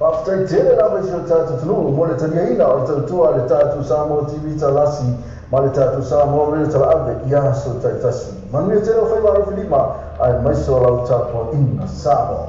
Faafetai tele lava i si o tatou atunuu mo le taliaina o le tautua a le tatou Samoa TV Talasi ma le tatou Samoa Radio Talaave i aso taitasi. Manuia tele o faiva alofilima aemaise o lau tapuaʻiga Samoa.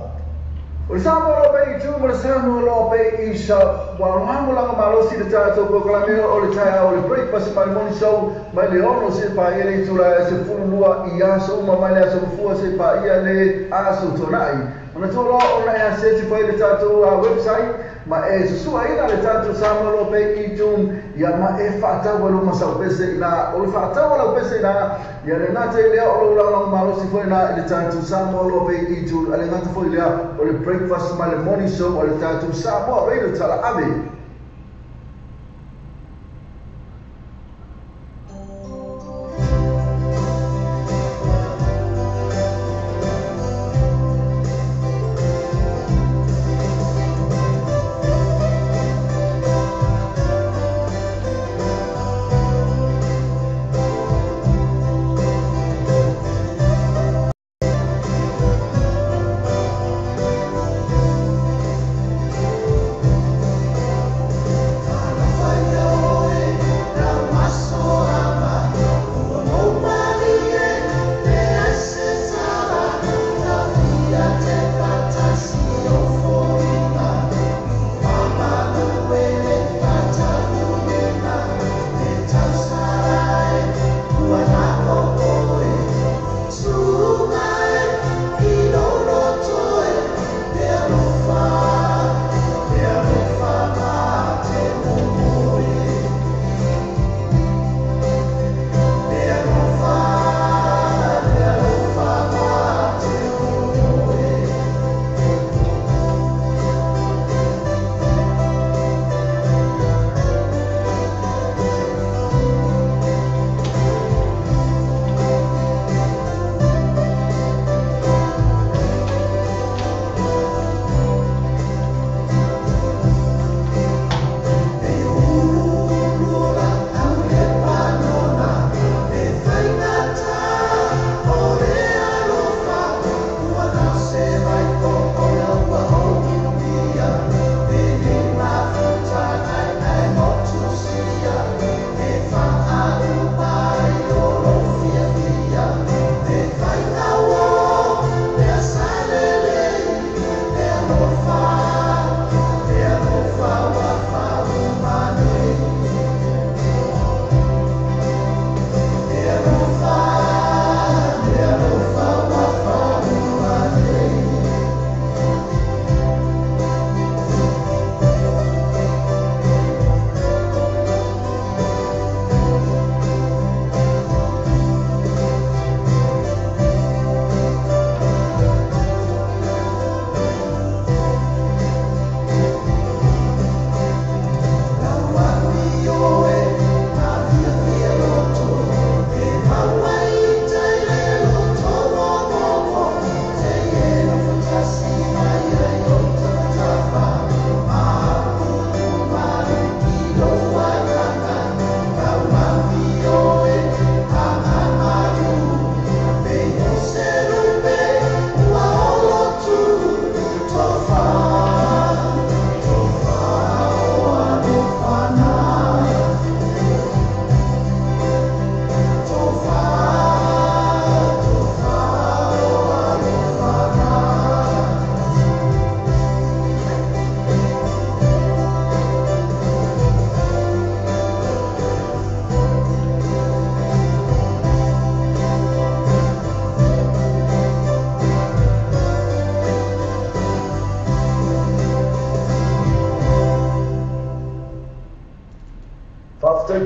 O le Samoa loa pei i tu ma le Samoa loa pei i sa ua lagolago malosi le tatou polokalame o le taeao o le breakfast ma le morning show mai le 6 seia paia le itula e 12 i aso uma mai le aso Gafua seia paia le aso Tuanai. Manatua loa ona e aseti foi le tatou website ma e susuaina le tatou Samoa loa pei i tu ia ma e faatau ai luma saupese ina o le faatau lau pese ina ia le gata i lea o lou lagolago malosi foi ina i le tatou Samoa loa pei i tu a le gata foi lea o le breakfast ma le morning show o le tatou Samoa Radio Talaave.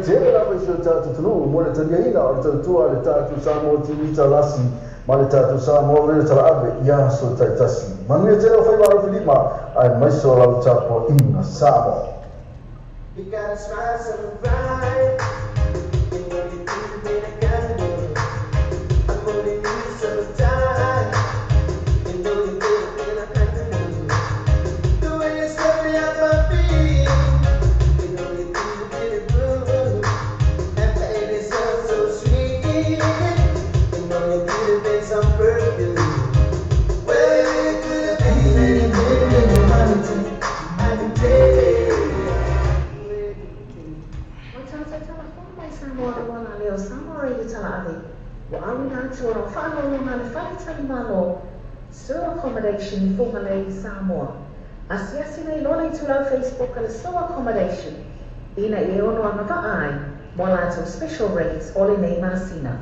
tele lava i si o tatou atunuu mo le taliaina o le tautua a le tatou Samoa TV Talasi ma le tatou Samoa Radio Talaave i aso taitasi. Manuia tele o faiva alofilima aemaise o lau tapuaiga Samoa. You got a smile so bright, you know you do me a candle. I'm holding you so tight, you know you do me a candle. The way you swept me off my feet, you know you do me the good. And pain is so so sweet, you know you could have been some perfume. Well, you could have been anything that you wanted to. I can take it. Sur Accommodation Fugalei Samoa. Asiasi nei lola i tulau Facebook ala Sur Accommodation. Ina i ono anga ai, mo lātou special rates o le nei masina.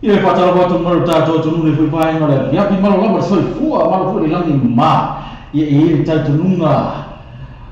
Ia whātara wātu maru tātou tunu ni hui whaenga le piapi maru lama le soifua maru fui le langi mā. Ia e le tautununga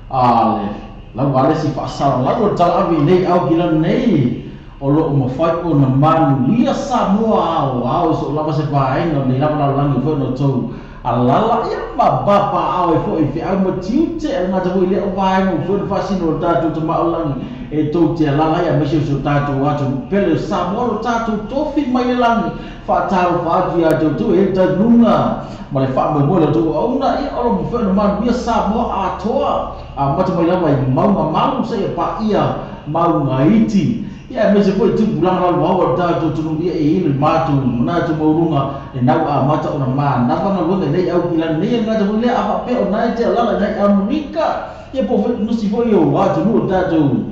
a le lau alesi whaasara lau o tala awi nei au ki lana nei o loo mawhai o na manulia Samoa ao ao so lava se whaenga nei lava lau langi fui no tau alala ia ma bapa ao e fo i whiau ma tiute e ngata hui leo whaenga o fui no whasino o tātou te maolangi e tau te alala ia mesi o so tātou atu pele Samoa o tātou tofi mai le langi whaataro whaatu ia tau tau e tanunga ma le whaamoemoe le tau auna ia olo mawhai no manuia Samoa atoa a mata mai lava i maunga malu sa ia pa ia maunga iti. Ia mese foi tupu langa lau au tātou tunu ia e ile mātou manatu maurunga e nau a mata o na mā napa ngā nei au ki lana nei ngā tapu lea a whapea o nai te alala nei Amerika ia po nusi foi o atu nu o tātou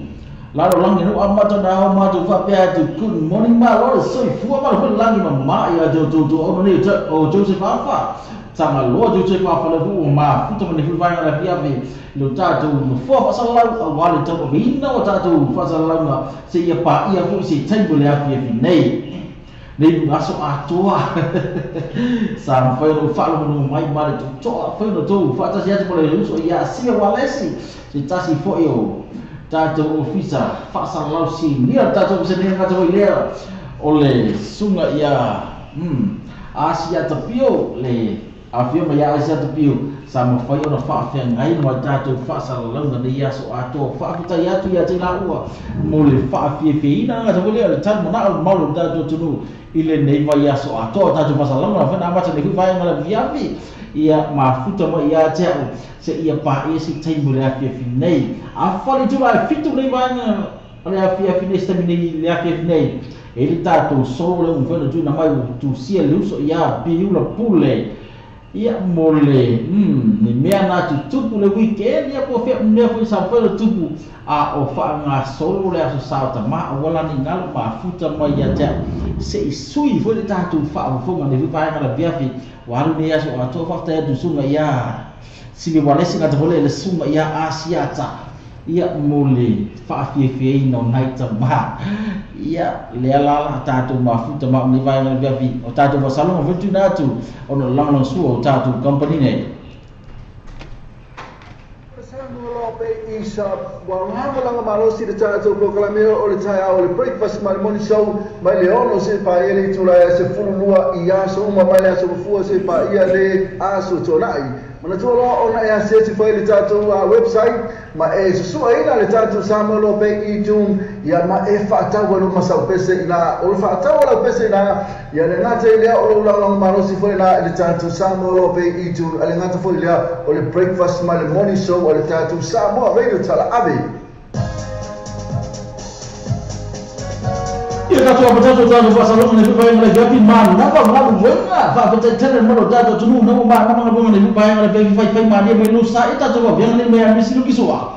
lalo langi no a mata na au mātou whapea atu good morning ma lore soifua ma le langi ma mā ia tau tau tau ono nei o Joseph Alfa tanga loa Joseph Alfa le hu o mā futa mane hui vaenga la fiafe lo tātou nofoa whasalalau a wale tau awhina o tātou whasalalaunga se ia pā ia fui se taimu le afi nei. Nei aso atoa sa mawhai no whalomanu mai mare tutoa whai no tau whaatasi atu mo le uso ia asia walesi se tasi foi o tātou ofisa whasalalau si nia tātou se nia ngata lea o le sunga ia asia tapio le awhia mai asia tapio sa mawhai ona whaawhea ngai mo tātou whaasalalaunga nei aso atoa whaaputai atu ia te laua mo le whaawhiawhiina ngā tapu lea le tanu mana o malu tātou tunu i le nei mai aso atoa tātou whasalalaunga whena amata nei hui whaenga le viavi ia mafuta mai ia te au se ia pā ia si taimu le awhiawhi nei a whare tula e fitu nei whaenga le awhiawhi nei stami nei le awhiawhi nei e le tātou solo le umwhena tuna mai tu sia le uso ia piula pule ia mo le ni mea nā tutupu le weekend ia po fea mea foi sa foi le tupu a o whaanga solo le aso sao ta ma o wala ni ngalo mafuta mai ia te se i sui foi le tātou whaafofonga ne hui whaenga la viafi waru nei aso atoa whafta ia tu sunga ia sivi walesi ngata hole le sunga ia asiata ia mo le whaafiafiaina o nai tama ia le alala tātou mafuta ma ni vaenga le viafi o tātou wasalonga whetuna atu ono langalang sua o tātou company nei. Isa wa langa malosi le tātou prokalame o le taeao o le breakfast ma le morning show mai le ono se pa ia le itula ia se fululua i aso uma mai le aso mafua se pa ia le aso tonai. Manatua loa ona e asiasi foi i le tatou website ma e susuaina le tatou Samoa Law Bank e-Tune ia ma e faatau ai luma sau pese ina o le faatau lau pese ina ia le gata i lea o lou lagolago malosi foi la i le tatou Samoa Law Bank e-Tune a le gata foi lea o le breakfast ma le morning show a le tatou Samoa Radio Talaave. Ia tatou apatato tatou faasaloga nei foi vaega le afiafi manava galuega faafetaitele ma lo tatou atunuu na ua manava galuega nei foi vaega le afiafi faifai malie mai lou sa i tatou vaveaga nei mai alumisi lukisoa.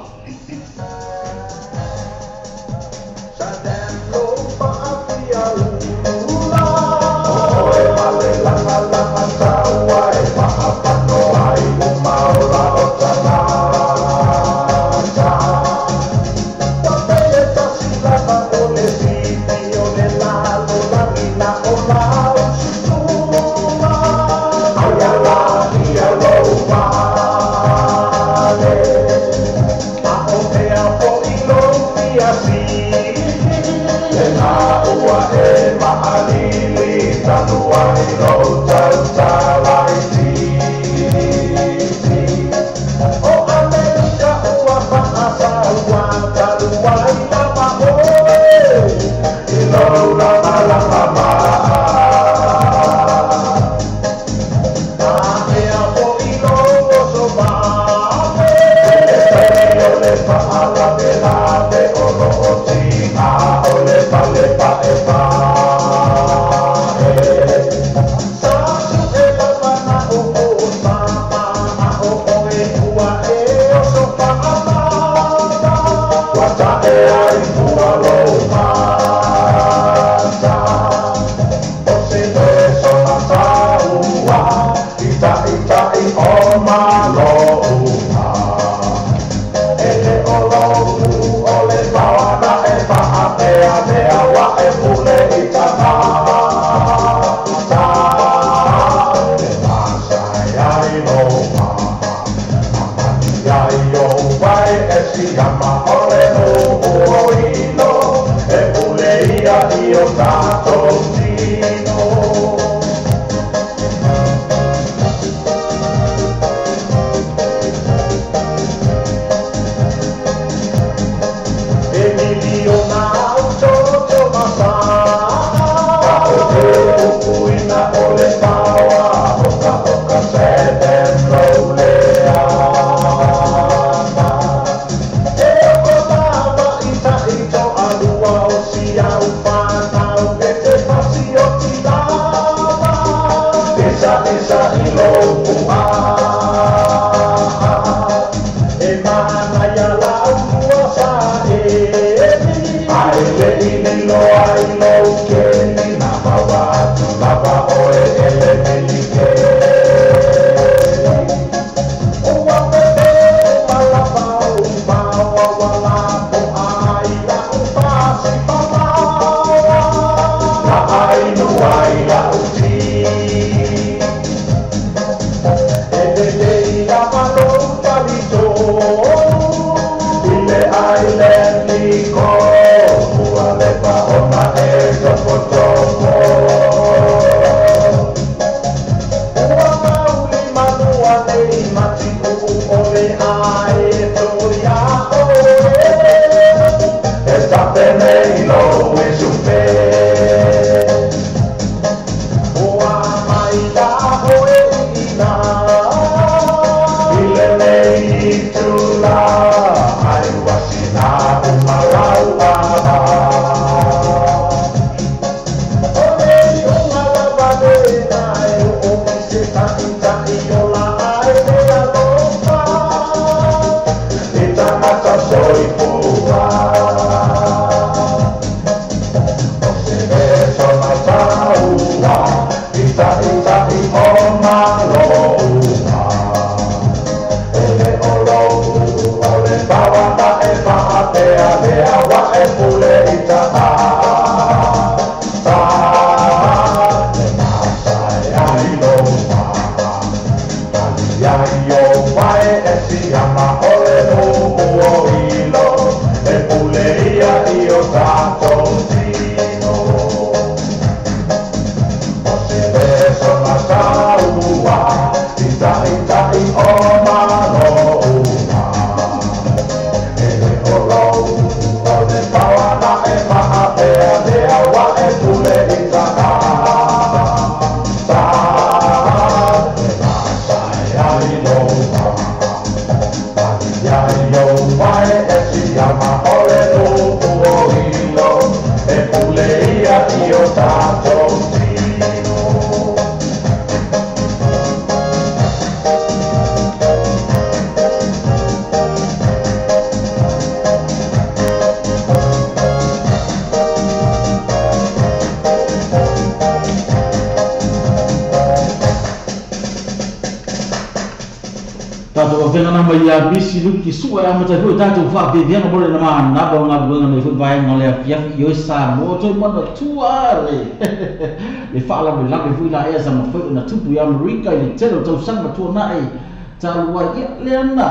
Ita, ita, i, o. Tafofena mai ia misi luki sua e amata foi tatou faapepeana mo le na manava o galuega nei foi vaega o le afiafi i oe Samoa toe manatua le le faalavelave foi laea sa mafai ona tupu i Amerika i le tele o tausaga tuana'i talu ai ia lea na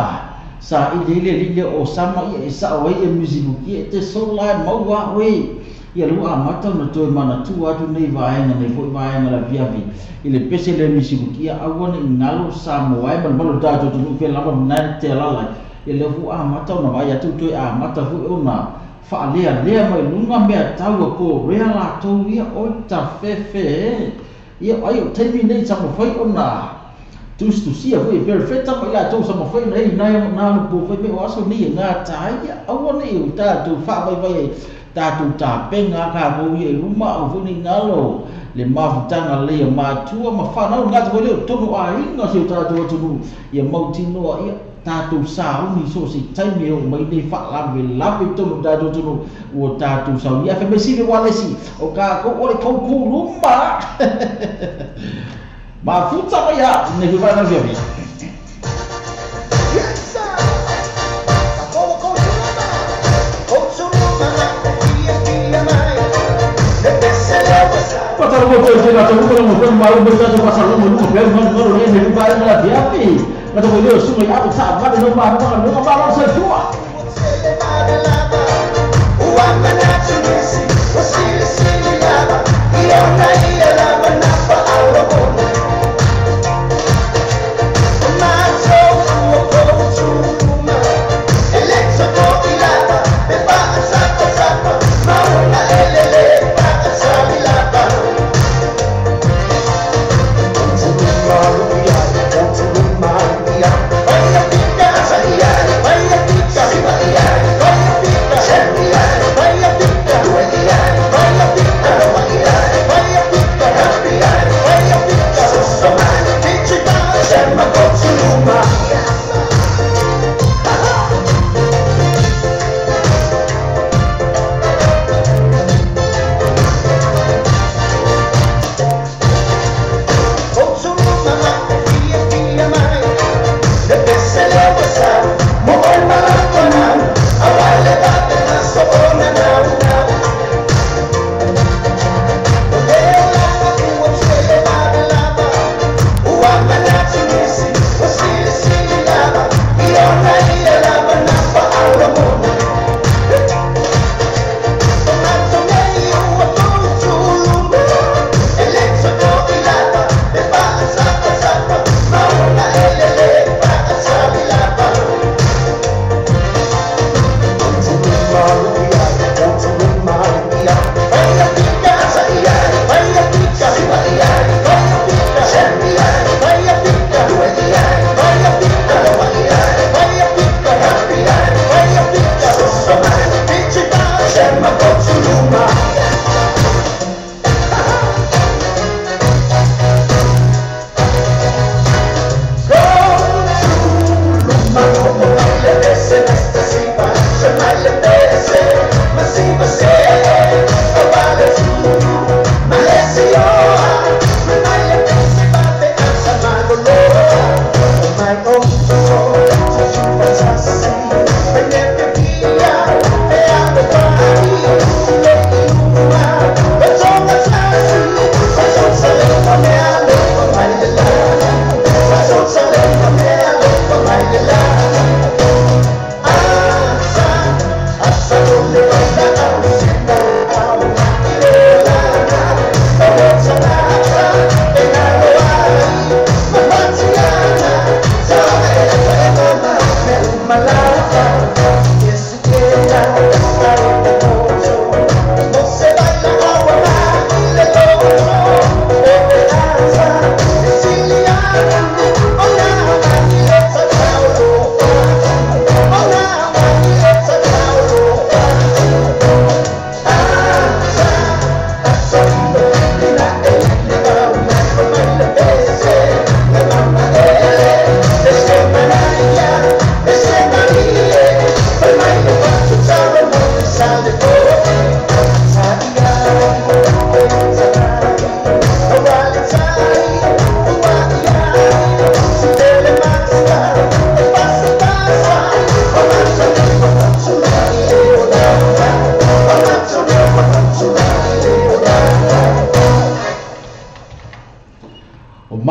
sa i le le le o sama ia e sa'o ai e musiluki e te sola e maua oe ia lua amata ona toe manatua atu nei vaega nei foi vaega le afiafi i le pese le misiluki ia aua ne'i galo Samoa e ma le malu o tatou atunuu fea lava na te alala ia lea foi amata ona vaai atu toe amata foi ona faalealea mai luga mea tau a Korea latou ia oi tafefe ia ai o taimi nei sa mafai ona tusitusia foi e perfeta ma i latou sa mafai ona ei nai na ano po fai mai o aso nei e gata ai ia aua ne'i o tatou faavaivai ai tatou tapenga kākou ia i luma aua foi nei galo le mafutaga lelei a matua ma fanau gata foi lea o totonu o aiga o si o tatou atunuu ia mautinoa ia tatou sauni so o se taimi e oo mai nei faalavelave i totonu o tatou atunuu ua tatou saunia ae fai mai sili ua le isi o kākou o le koukou luma mafuta mai a nei foi vaega afiafi. Yes, sir. Ako ko tuluma, ko tuluma na pia pia mai. Le pese le wasa. Patalo mo toe tena tau mo mo mo mau mo tatou pasalo mo mo pe mo mo le nei vaega afiafi na to leo suga i ape taavale no ma ma no ma ma soifua. Sele magalaba, uwa manatu nisi, wasili sili lava, iya na iya lava na pa awabona. Mato ko tuluma, electro ko ilaba, me pa sapa sapa, mauna elele pa sabi lava.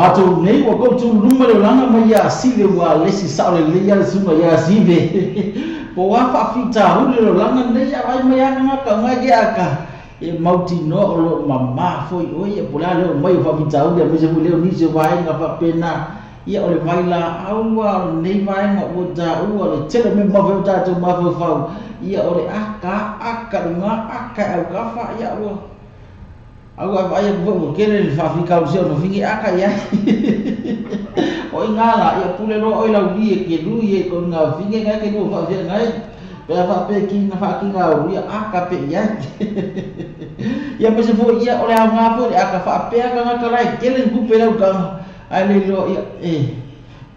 Matou nei ua kou tūluma le olanga mai ia sive ua lesi sao le leia le sunga ia sive. Po wa whaafita huli le olanga nei a vai mai anga ka ngai ke aka. E mautinoa o lo mamā foi oi e pula leo mai o whaafita huli a mese fu leo nisi o vaenga whapena. Ia o le vai la aua o nei vaenga ua tā ua le tele me mawhe o tātou mawhaufau. Ia o le aka aka lunga aka au kafa ia ua. Au ai vai ko kele le faafika o se no fingi aka ia. O ingala ia pule lo oi lau ni ke lu ye ko nga fingi ngai ke lu fa fe ngai. Pe fa pe ki na fa ki nga ia aka pe ia. Ia pe se fo ia o le nga fo le aka fa pe aka nga kala kele ku pe lau ka. Ai le lo ia e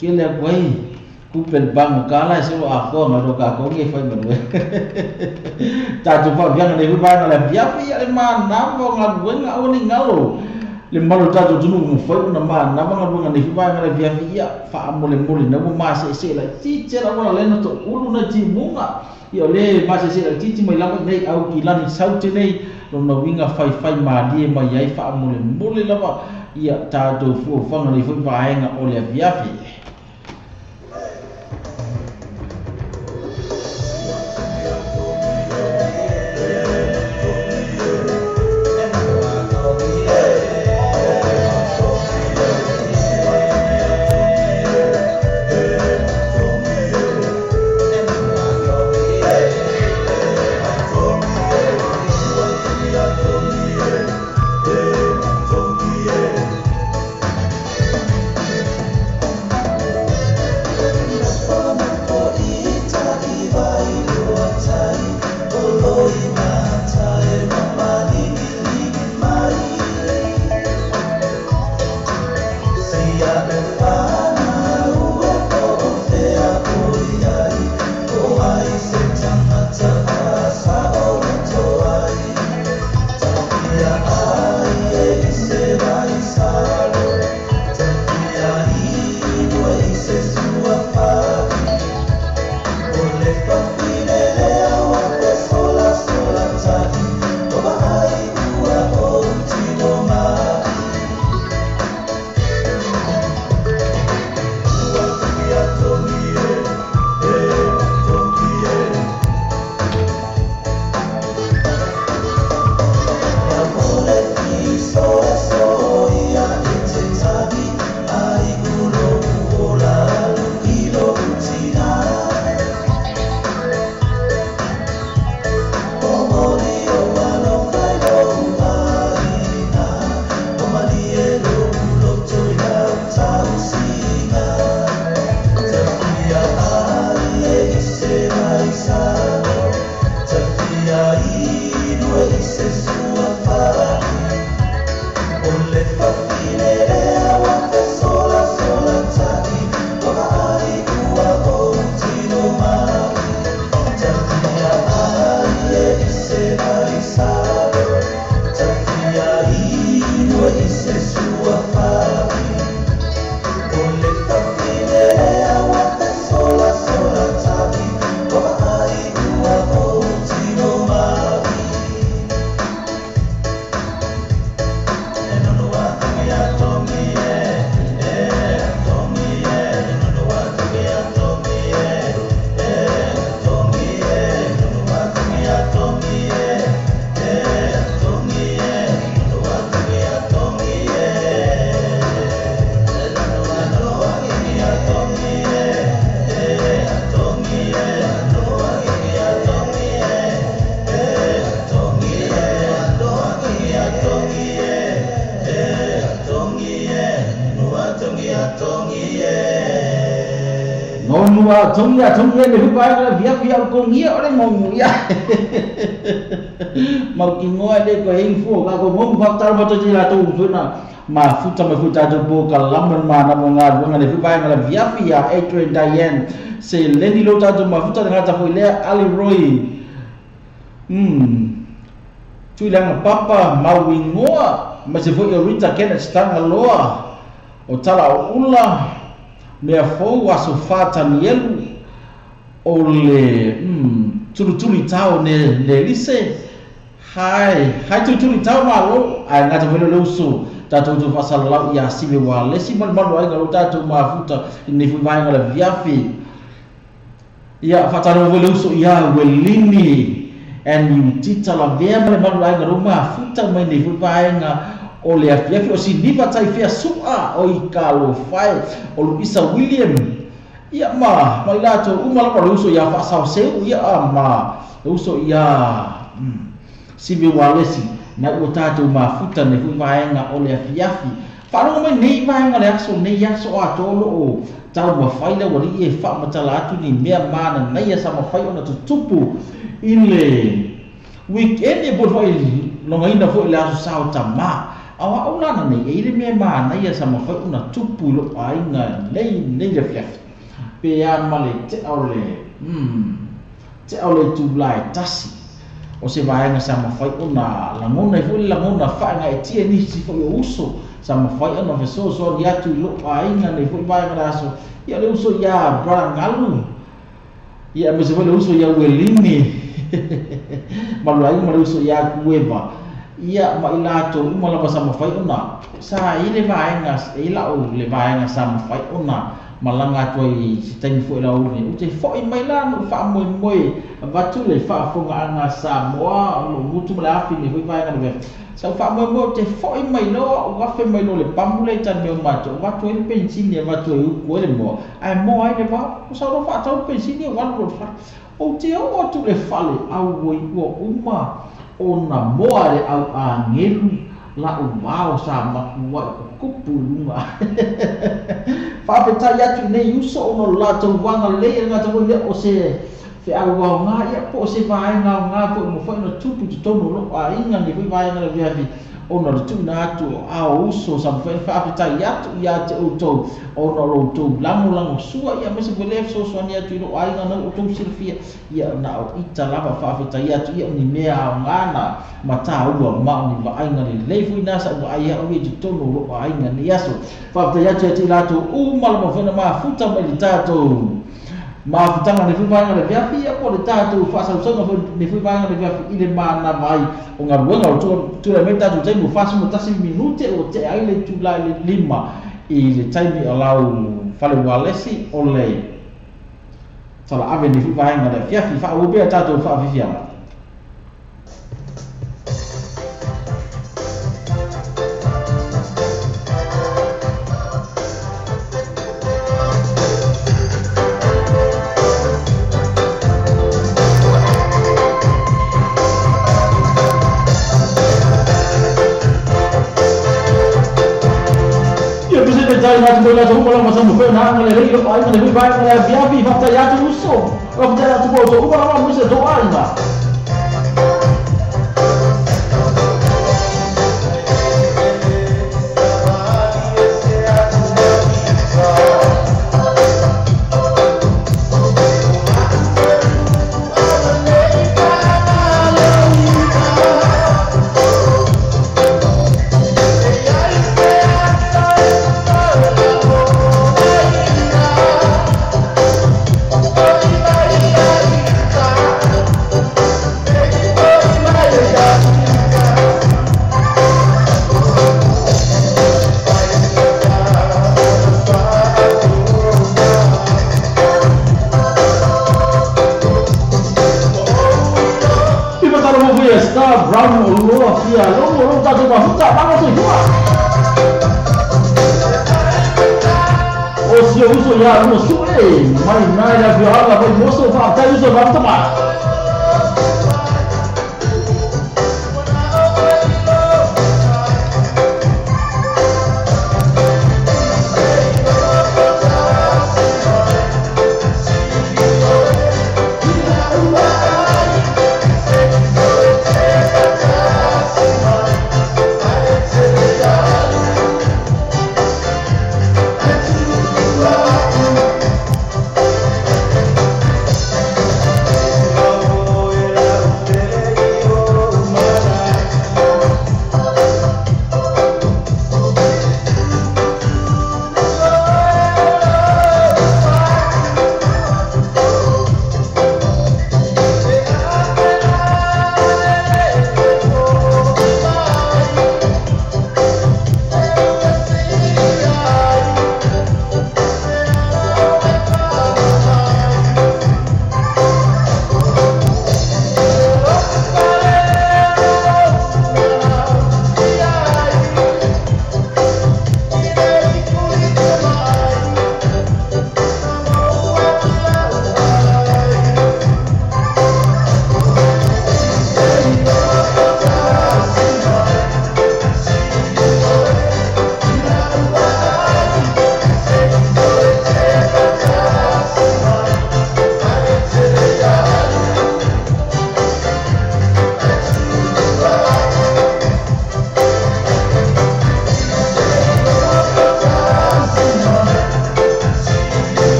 kele ko ai ku pe bang kala se o a ko nga lo ka ko nge fa me. Ta tu fa vianga le ba na via fi le ma na mo nga wenga o ni ngalo le malo ta tu nu mo fa na ma na ba nga le fa nga le via fi ya fa mo le mo le na mo ma se se la ti che la mo le no to ulu na ti munga ia le ma se se la ti ti mai la nei au ki la ni saute nei lo na winga fai fai ma die mai ai fa mo le mo le la ba ia ta tu fu fa nga le fa ba nga o le via fi. Tongia tongia le hupa la via via ko ngia ore mo ya mau ki ngoa le ko info ka ko mo fa tar mo to la to na ma futa ma futa to bo ka lamon ma na mo nga nga le hupa la via via Adrian Diane se le ni lo ta to ma futa nga ta fo le Ali Roy tu la papa mawingoa ma se fo Rita Kenneth stanga loa o tala o ula mea fou aso whātanielu o le turuturi tau ne lise hai hai turuturi tau malo ai ngata wele le uso Tatou tu faasalalau ia Sive Walesi ma le malu aiga o tatou mafuta i lenei foi vaega o le afiafi. Ia faatalofa foi le uso ia Welini and Utita Lavea ma le malu aiga o mafuta mai nei foi vaega o le afiafi. O Siniva Taifea Su'a o i Kalofai o Luisa William ia ma i latou uma lava le uso ia Faasaoseu ia ma le uso ia Sive Walesi na ua tatou mafuta nei foi vaega o le afiafi. Faalogo mai nei vaega le aso nei aso atoa o loo taumafai le ualii e faamatala atu ni mea mananaia sa mafai ona tutupu i le weekend e po foi logaina foi le aso sao tamā. Ao a'u lana nei e i le mea manaia sa mafai ona tupu i lou aiga nei nei le afiafi. Pe a ma le tea o le tea o le itulā e tasi o se vaega sa mafai ona lagona ai foi le lagona faagaetia nisi foi o uso sa mafai ona fesoasoani atu i lou aiga nei foi vaega le aso. Ia le uso ia Bragalu ia aemaise foi le uso ia Uelini malu aiga ma le uso ia Kueva ia ma i latou uma lava sa mafai ona sa i le vaega e i la'u le vaega sa mafai ona malaga atu ai se taimi foi lauli ou te fo'i mai la na ou faamoemoe avatu le faafofogaaga Samoa o lou gutu ma le afi nei foi vaega le sa ou faamoemoe ou te fo'i mai loa ou afe mai loa le pamu lea i talimea o matou avatu ai le penisini avatu ai uku ai le moa ae moa ai le vao o sau loa faatau le penisini ou alu loa i le fale ou te oo atu i le fale auoi ua uma ona moa le au agelu la'u vao sa makua'i kukupu i luga. Faafetai atu nei uso ona o le latou agalelei e le gata foi lea o se feau aoga ia po o se vaega aoga foi mafai ona tupu i totonu o lou aiga nei foi vaega le afiafi ona o le tuuina atu o ao uso sa mafai ona faafetai atu ia te outou ona o lo outou lagolagosua ia aemaise foi lea fesoasoani atu i lou aiga na ua outou silafia ia na o ita lava faafetai atu ia o ni mea aoga na mataua ma o ni vaaiga lelei foi na sa ua ai a'u ia i totonu o lou aiga nei aso. Faafetai atu ia te i latou uma lava mafai ona mafuta mai le tatou mafutaga nei foi vaega le afiafi ia po o le tatou faasausauga foi nei foi vaega le afiafi i le manava ai o galuega o tulai mai le tatou taimi ua 41 minute ua tea ai le itulā i le 5 i le taimi o lau fale ualesi o le talaave nei foi vaega le afiafi. Faaauau pea tatou faafiafiaga. Ia pese tai atu mai latou uma lava sa mafai ona agalelei i lou aiga nei foi vaega le afiafi. Faafetai atu uso, faafetai atu mo outou uma lava aemaise tou aiga. I fatalofa foi ia Star Brown o loa fia logo o lou tatou mafuta malo soifua. O si o uso ia lua su'e mai nai le afioaga mai moso faafetai uso mafuta mai.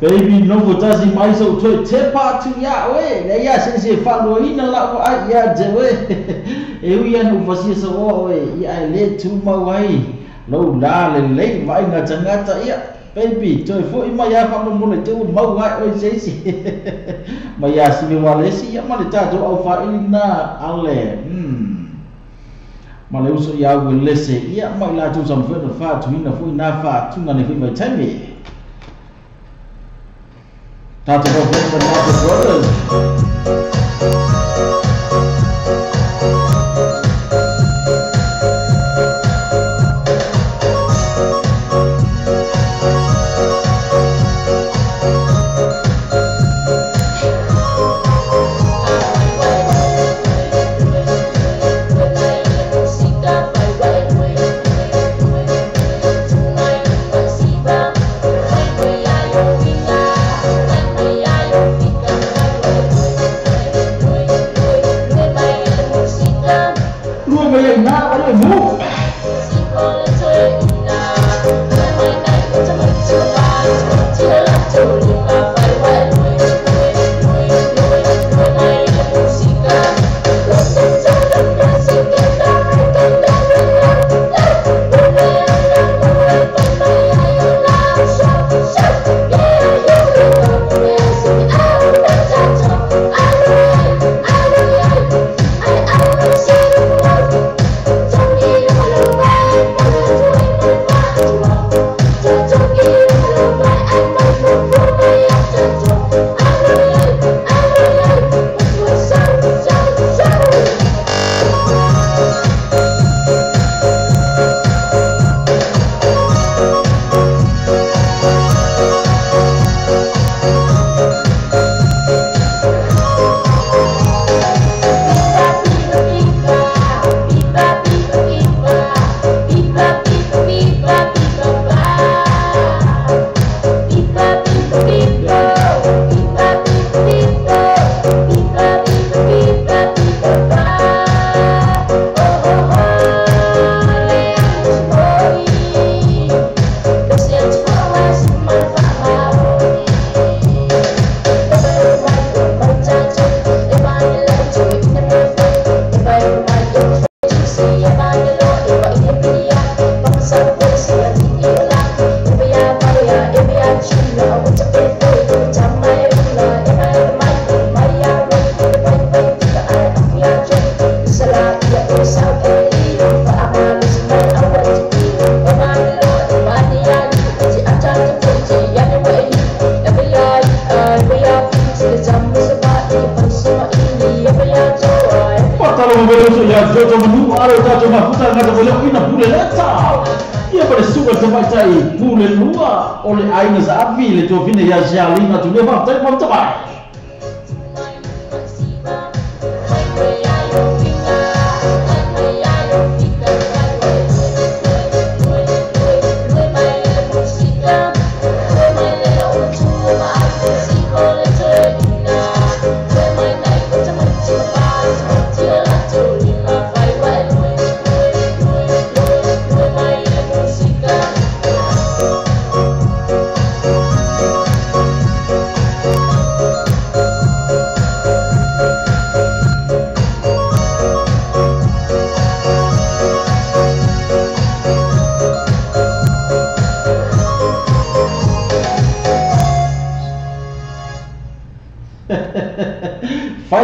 Baby nofo tasi mai sa toe tepa atu ia oe le ia se se faaloina la'u ai ia te oe e ui ana ufasia sa oa oe ia e lē tumau ai lou la lelei vaaiga tagata ia baby toe fo'i mai a faamolemole te ua mau ai oe seisi ma ia sime walesi ia ma le tatou aufaili na ale ma le uso ia uelese ia ma i latou sa mafai ona faatuina fo'i na faatuga nei fo'i vaitaimi tatou faafetai Brothers.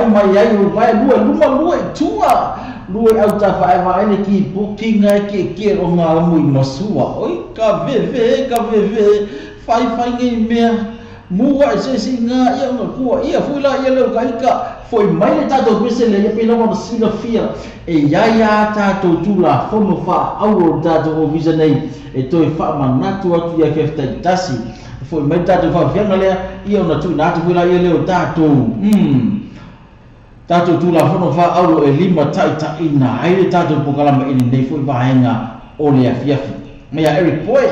Mai ai o vai lua luma lua i tua lua au ta whae whae le ki poki ngai ke ke o ngā mui masua oi ka veve whai whai ngai mea mua e se si ngā ia ngā kua ia fui la ia leo ka ika foi mai le tātou pese le ia pēla wana sila fia e ia ia tātou tūla fono wha au o tātou o visa nei e toi wha manatu atu ia keftai tasi foi mai tātou wha lea ia ona tū nā atu fui la ia leo tātou tātou tūla fono wha aulo e lima tai na haere tātou pokalama ini nei foi vaenga o le afiafi. Mea Eric Boy.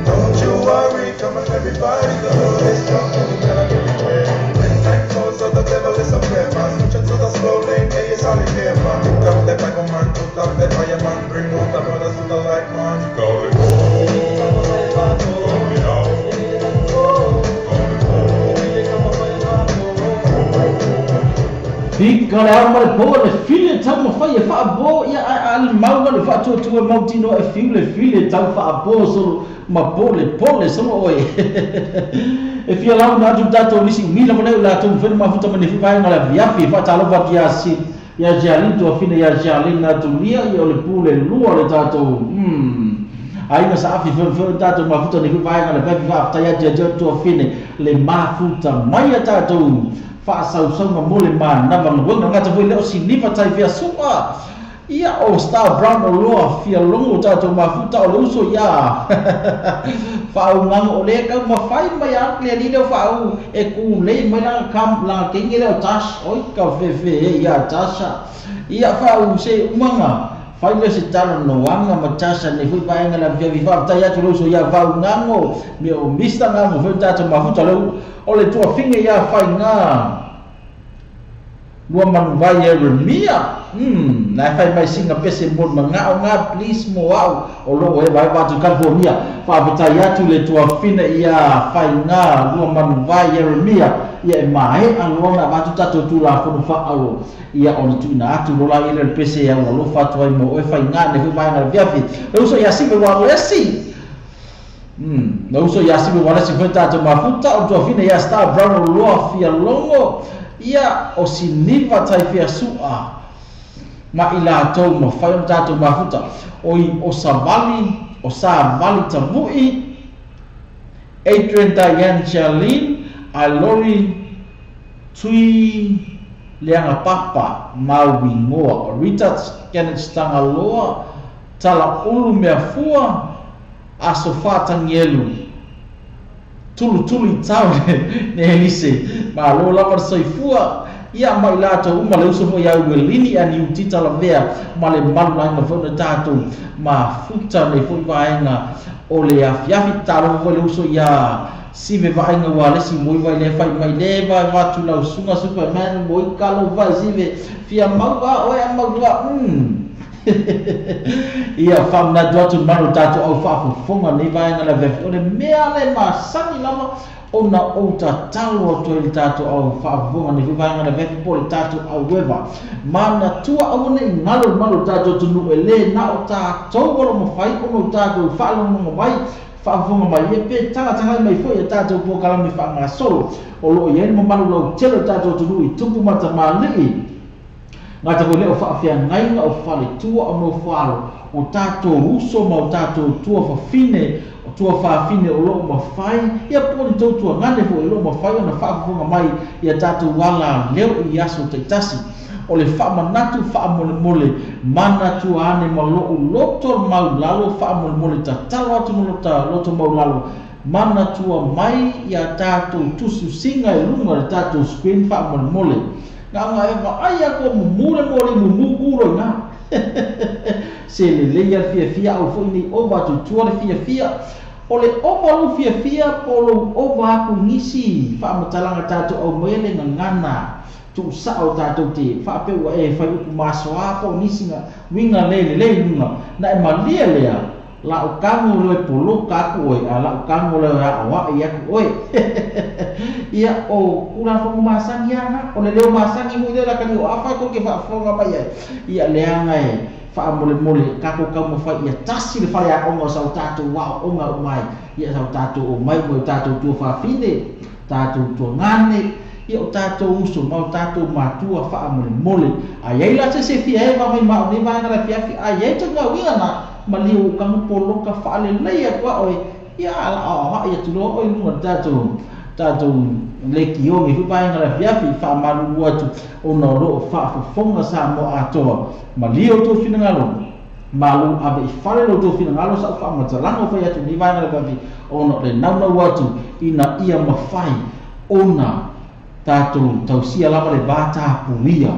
Don't you worry, come on everybody, go. When time falls, so the devil is a man. Switch to the slow lane, hey, it's all in here, man. Put up the Bible, man, put up the fire, man. Bring all the brothers to the light, man. Go it. Fika le au ma le po le fili tau mawhai e whaabo ia a le maunga le whaatuatua mautino e fiu le fili tau whaabo solo ma po le pole solo oe. E fia lau na atu tātou nisi umila mo leo la atu whenu mafuta mani whipaenga le viafi whaatalofa ki a si ia Jalin tua fina ia Jalin na tulia ia o le pule lua le tātou Aina sa afi whenu tātou mafuta ni whipaenga le viafi whaaftai ati atia tua fine le mafuta mai a tātou whaasausauga mo le mānawa ngawanga ngata foi leo sinifa tai fia supa ia o Star Brown o loa fia longo tātou mafuta o le uso ia whaungango o le kau mawhai mai a le ni leo whaau e ku lei mai langa kam langa kenge leo tas oi ka fefe e ia tasa ia whaau se umanga whai leo se tala noanga ma tasa ne hui paenga la via vifa tai atu le uso ia whaungango me o mista ngango feu tātou mafuta leo o le tua finge ia whai ngā lua manuvai e remia nai whai mai singa pese mo mangao ngā please mo au o loo e vai watu California whaapetai atu le tua fina ia whai ngā lua manuvai e remia ia e mahe anglona watu tatou tū la fono whaaro ia o le tuina atu lola i le pese ia ua lofa atu ai mo e whai ngā ne hui vai ngā viafi le uso ia sipe wa lesi na uso ia sipe wa lesi fwe tātou mafuta o tua fina ia Star Brown o loa fia longo ia o siniva tai fia sua ma i lātou ma whai o tātou mafuta oi o savali o savali tavui Adrian Diane Charlene a Lori Tui Leanga Papa Maui Ngoa Rita Kenneth Tangaloa Tala Ulu Mea Fua a Sofa Tangelu Tulu tulu i tau ne elise ma lo lava soifua ia mai latou uma le uso foi au elini ani utita la vea ma le malu laina foi na tātou ma futa nei foi vaenga o le afiafi talo foi le uso ia sive vaenga ua lesi moi vai le fai mai le vai watu lau sunga Superman moi kalo vai sive fia mau a oe a mau lua ia whamna tu atu manu tātou au whaafofonga nei vaenga la vefi o le mea le masani lava Ona o tatalo atu ai le tatou au faafofoga nei foi vaega le afiafi po o le tatou aueva. Manatua aua nei galo le malu o le tatou atunuu e lē na o tatou o lo mafai ona o tatou faalogologo mai faafofoga mai ia pe tagatagai mai foi ia tatou polokalame faagasolo o loo i ai le mamalu lautele o le tatou atunuu i tupu ma tamalii gata foi lea o faafeagaiga o faletua o nofoalo o tatou uso ma o tatou tuafafine o tuafafine o loo mafai ia po o ni tou tuagane foi o loo mafai ona faafofoga mai ia tatou ala leo i aso taitasi. O le faamanatu faamolemole manatua ane ma lou loto maulalo faamolemole tatalo atu ma loto maulalo manatua mai ia tatou tusiusiga i luga o le tatou screen faamolemole. Gaga e vaai aku o mumu le moli mumu kulo i ngā. Se lelei a le fiafia au foi nei ova atu i tua le fiafia. O le ova lou fiafia po o lou ova aku nisi faamatalaga tatou au mai le gagana tuusao tatou te faapea ua e fai upu masoā po o nisi uiga lē lelei luga na e malie lea la'u kago loe poloka aku oe a la'u kago loe a'oa'i aku oe. Ia o tulafono masani aga o le leo masani foi lea lakani o afa kou ke faafofoga mai ai. Ia leaga e faamolemole tatou taumafai ia tasi le fale aoga o sau tatou aoaoga uma ai. Ia sau tatou omai ma o tatou tuafafine tatou tuagane ia o tatou uso ma o tatou matua faamolemole. Ai ai la se se fia eva mai ma o nei vaega le afiafi ai ai togauiga na malie ua kago poloka faalelei atu a'o e ia ala aoaoa'i atu loa oe luga le tatou lekiogi foi vaega le afiafi faamalulu atu ona o loo faafofoga Samoa atoa. Malie outou finagalo malu ave i fale lo outou finagalo sa'u faamatalaga o fai atu nei vaega le afiafi ona o le naunau atu ina ia mafai ona tatou tausia lava le vatapuia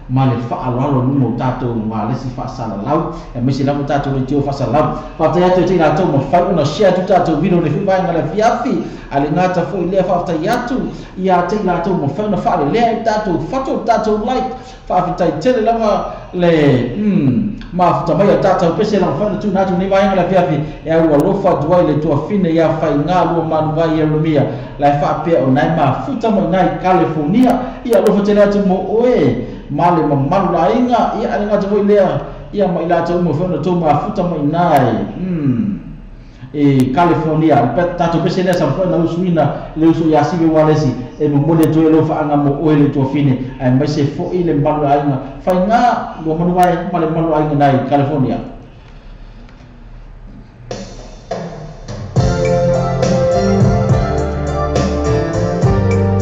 ma le faaaloalo luga o tatou ualesi faasalalau aemaise lava tatou leitio faasalalau. Faafetai atu e te i latou mafai ona share atu tatou video nei foi vaega le afiafi a le gata foi lea faafetai atu ia te i latou mafai ona faalelea ai tatou fato o tatou like. Faafetai tele lava le mafuta mai o tatou pese la mafai ona tuuina atu nei vaega le afiafi e au alofa atu ai le tuafine ia faigā lua manuai Ieremia la e faapea o nae mafuta mai nai California. Ia alofa tele atu mo oe ma le mamalu laaiga ia ale gata foi lea ia ma i latou mafai ona tou mafuta mai nai e California. Tatou pese lea sa mafai ona usuina le uso ia sive ualesi e momoli atu ai lou faaga mo oe le tuafine aemaise foi le mamalu laaiga faigā lua manuai ma le mamalu aiga nai California.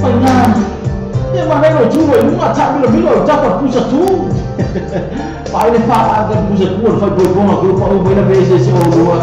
Faigā ia manai lo tu i luga taamilomilo o tapa pusa tu paai le faaaga pusa tu o le faipoipoga ke pa'u mai la pesese o lua.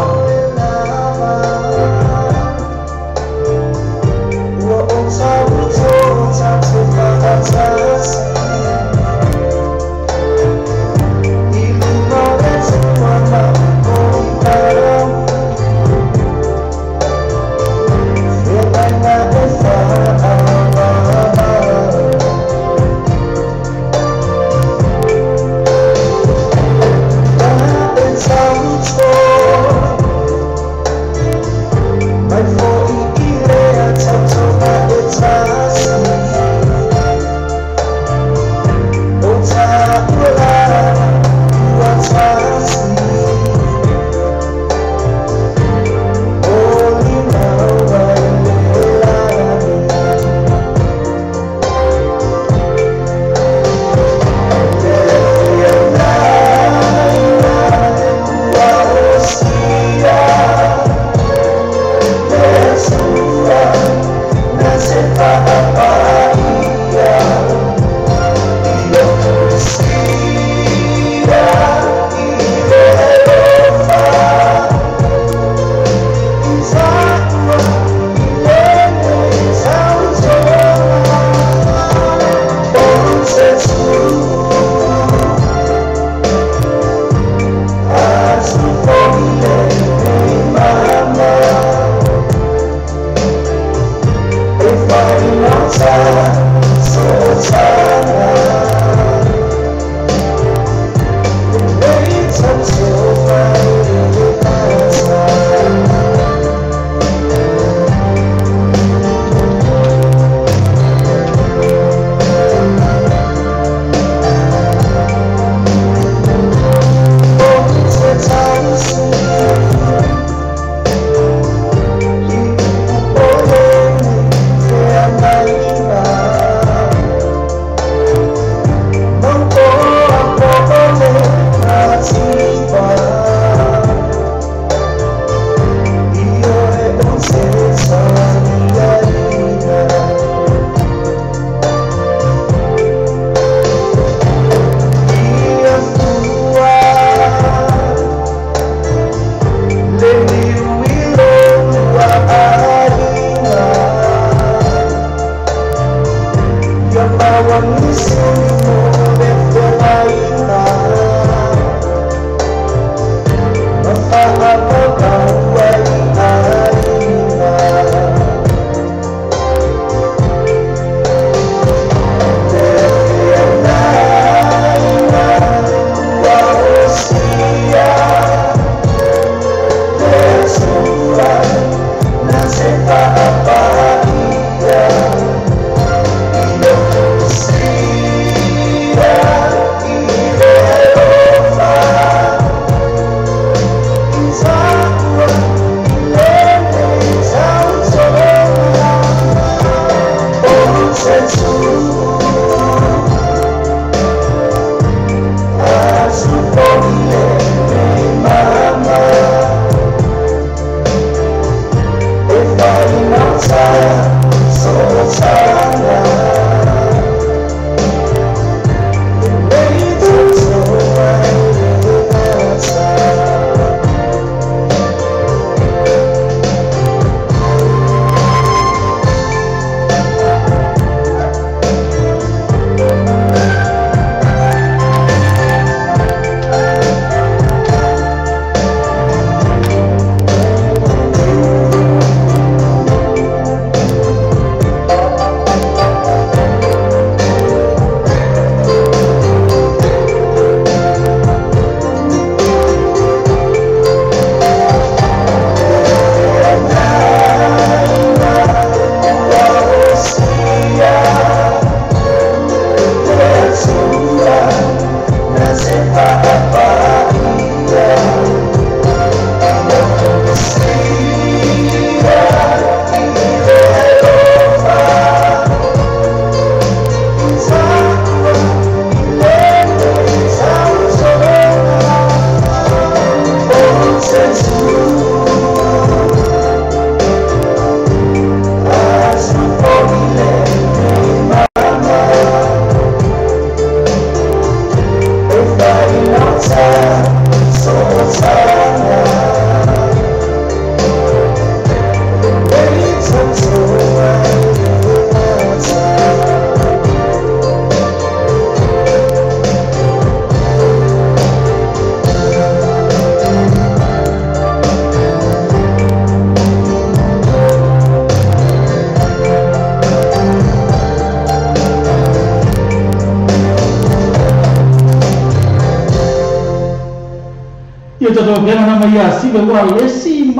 le tatou vena na mai ia sive ua lesi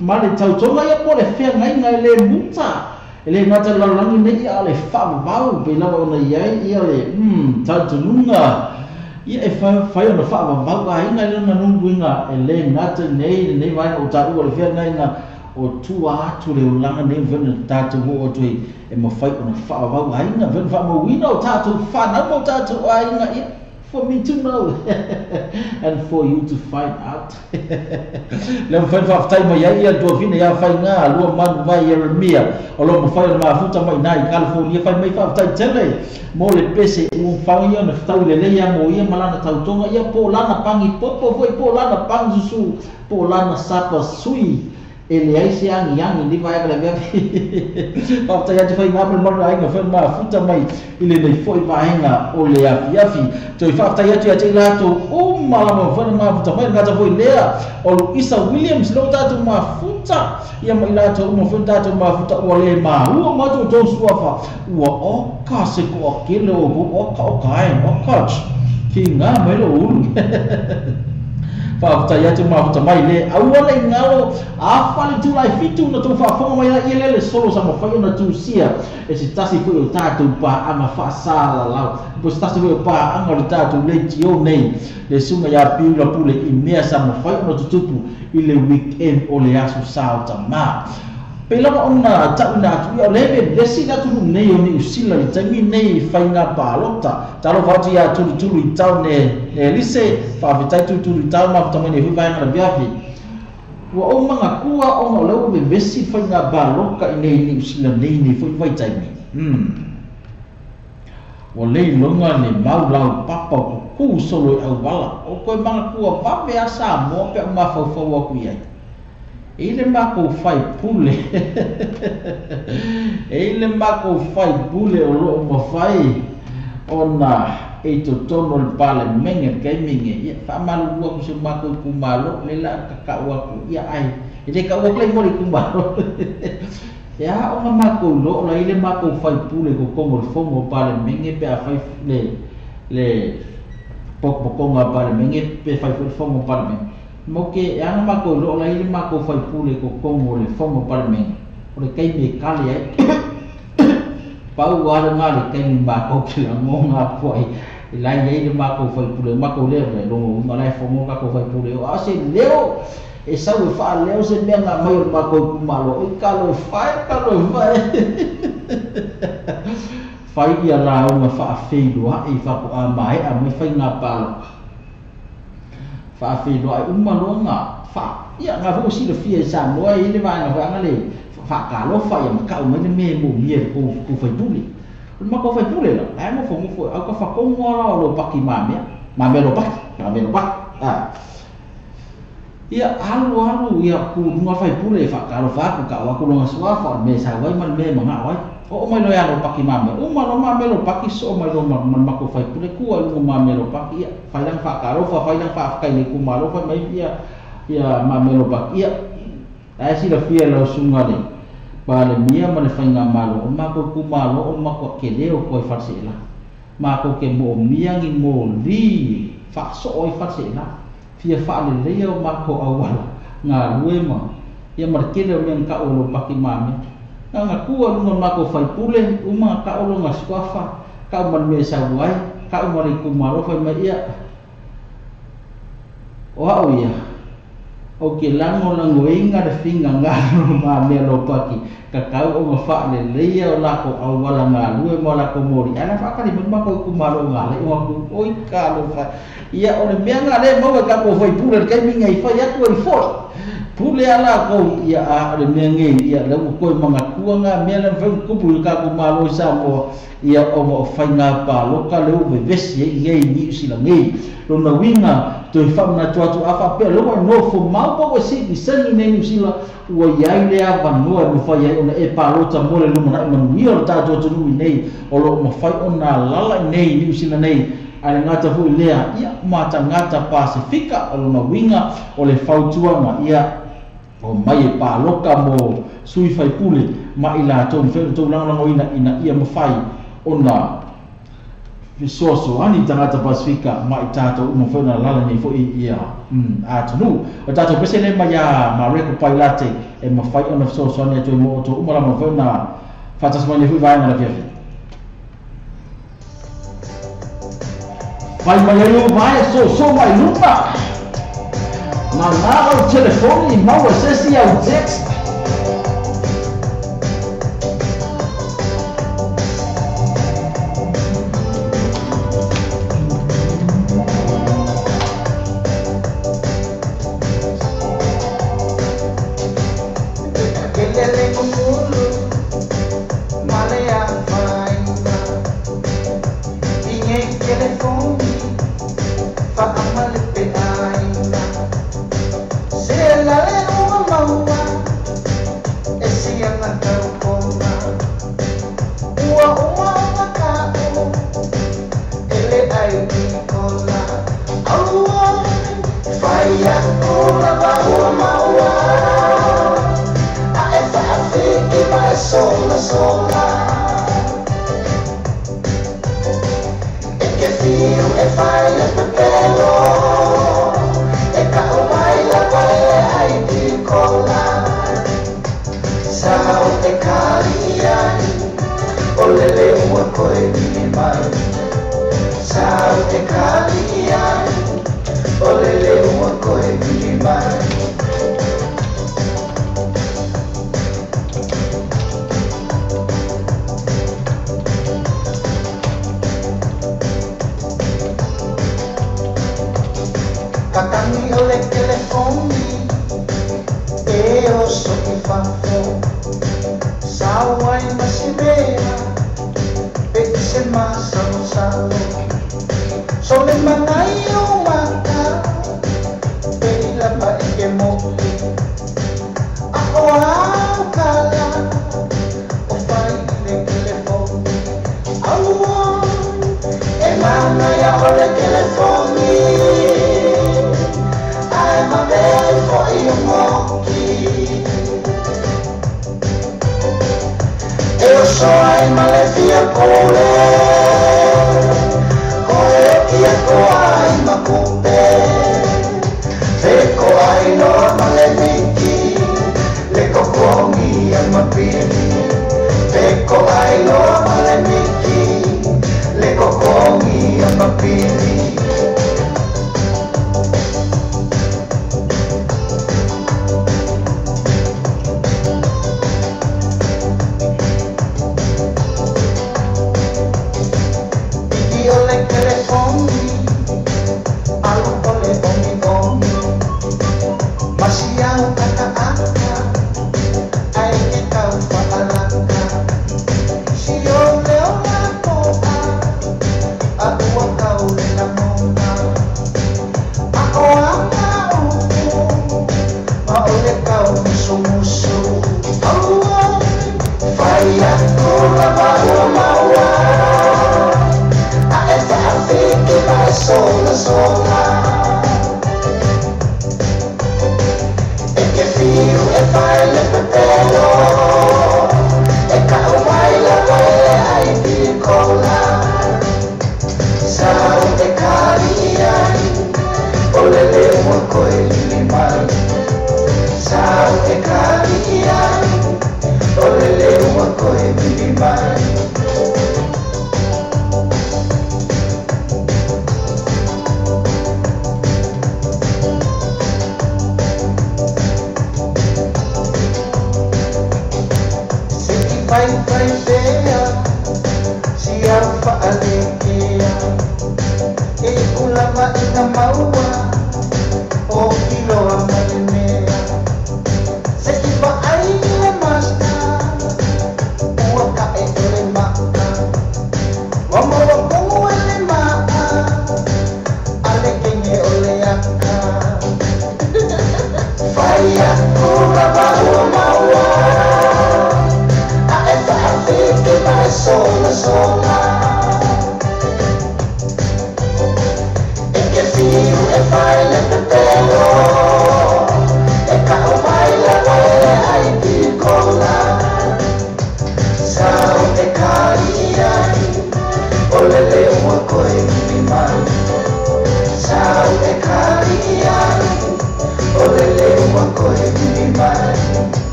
male tautoga ia po le feagaiga e lē muta e lē gata le lalolagi nei ia a le faavavau pei lava ona iai ia le talitonuga ia e fai ona faavavau aiga i lona nuguiga e lē gata nei lenei vaega o taua le feagaiga o tua atu le olaga nei mafai ona tatou oo atu ai e mafai ona faavavau aiga mafai ona faamauina o tatou fanau ma o tatou aiga ia for me to know and for you to find out. Le mafai ona faafetai mai ai ia le tuafina ia faiga lua manu vai Ieremia o loo mafai ona mafuta mai i na i California fai mai faafetai tele mo le pese ua mafai ia ona fetau lelei ia mo ia ma lana tautoga ia po o lana pagi popo foi po o lana pagi susu po o lana sapa sui e leai se agiagi nei vaega le afiafi. Faafetai atu faiga ma le malu aiga foi mafuta mai i lenei foi vaega o le afiafi. Toe faafetai atu ia te i latou uma lava mafai ona mafuta mai le gata foi lea o Luisa Williams leo tatou mafuta ia ma i latou uma foi tatou mafuta ua lē mahua ma atu outou suafa ua oka se koakele o oka oka ae oka kiga mai lou ulu. Faafetai atu mafuta mai le aua le galo afa le tulai fitu na tou faafofoga mai ai ia le solo sa mafai ona tusia e se tasi foi o tatou paaga faasalalau po se tasi foi o paaga o le tatou leitio nei le suga ia Piula Pule i mea sa mafai ona tutupu i le weekend o le aso Sa o Tamā. Pei lava ona ta'uina atu ia o le vevesi le atunuu nei o Niusila i le taimi nei i faiga palota. Talofa atu iā Tulutulu i tau ne Elise, faafetai Tulutulu i tau mafuta mai nei foi vaega laviavi. Ua ou magatua ona o lea ua vevesi le faiga palota i nei Niusila nei nei foi vaitaimi. Ua le iloga le mau lau papa o kukū solo i auala o koe magatua vave a Samoa pe a ou mafaufau aku i ai. E i le makou faipule e i le makou faipule o loo mafai ona e i totonu o le palemene le taimi lenei ia faamalulu atu i si o makou itumalo le la kakau atu ia ai e le kau atu le igoa o le itumalo e a ona makou iloa o la i le makou faipule i totonu o le fono o palemene pe afai le potopotoga o palemene pe fai foi le fono o palemene. Mo ke e ana makou iloa o la i le makou faipule i totonu o le fono o palemene o le taimi e kale ai pau a lena le taimi makou ke lagoga atu ai e la iai le makou faipule o makou lea e logo uiga la e fono tatou faipule o a o se leo e sau e faaleo se mea na aumai o le makou itumalo oi talofa e talofa e fai ia lauga faafeiloai faatoa maea mai faiga palota. Faafeiloai uma loa na fa ia na foi silafia i Samoa e i le vaega foi aga le faatalofa ia ma ka'u mai le mea e moomia i le tou faipule. O le matou faipule la, la e nofonofo e autafatonu lava la o lo paki mamea, mamea lopaki, mamea lopaki a. Ia alu alu ia ku i luga faipule e faatalofa atu ka'u atu lona suafa o le mea e sau ai ma le mea e maga'o ai. Oo mai loa ia lopaki mamea, uma loa mamea lopaki soo mai loa ma le matou faipule tua i luga o mamea lopaki ia fai lana faatalofa, fai lana faafetai i le itumalo fai mai ia ia mamea lopaki ia. La e silafia e lau susuga le Palemia ma le faigamalo o matou itumalo o le matua kele o koe faleseela. Matou te moomia ni moli faasoo ai faleseela fia faaleleia o matou auala galue ma ia ma le tele o mea na ta'u e lopaki mamea. Na na tua i luga o le matou faipule uma na ta'u lona suafa ta'u ma le mea e sau ai ta'u ma le itumalo fai mai ia o a'u ia ou te lagolagoina le finagalo o mamea lopaki tatau ona faaleleia o latou auala galue ma o latou moli ae la faatali mai le matou itumalo o galai ona tu oi talofa ia o le mea lena lea e maua e tatou faipule i le taimi lenei fai atu ai foi pule a latou ia a o le mea nei ia lea ua toe manatua na mea lea mafai ona tupu i le tatou Malo i Samoa ia ona o faiga palota lea ua vevesi ai i nei Niu Sila nei. Lona uiga toe faamanatu atu a faapea lea ua e nofo mau po ua sitiseni nei Niu Sila ua iai le avanoa e mafai ai ona e palota mo le lumanai manuia o le tatou atunuu i nei o loo mafai ona alaala i nei Niu Sila nei. Ae le gata foi lea ia ma tagata Pasefika o lona uiga o le fautuaga ia o mai e palota mo sui faipule ma i latou mafai ona tou lagolagoina ina ia mafai ona Fesoasoani tagata Pasifika ma i tatou uma foi ona lala nei fo'i ia atunuu. O tatou pese lea mai iā Mareko Pailate e mafai ona fesoasoani atu ai mo outou uma lava foi ona faatasi mai nei foi vaega o le afiafi. Fai mai ai o vae soso mai luga. Nānā lau telefoni maua e se isi au text. E fai le pepelo.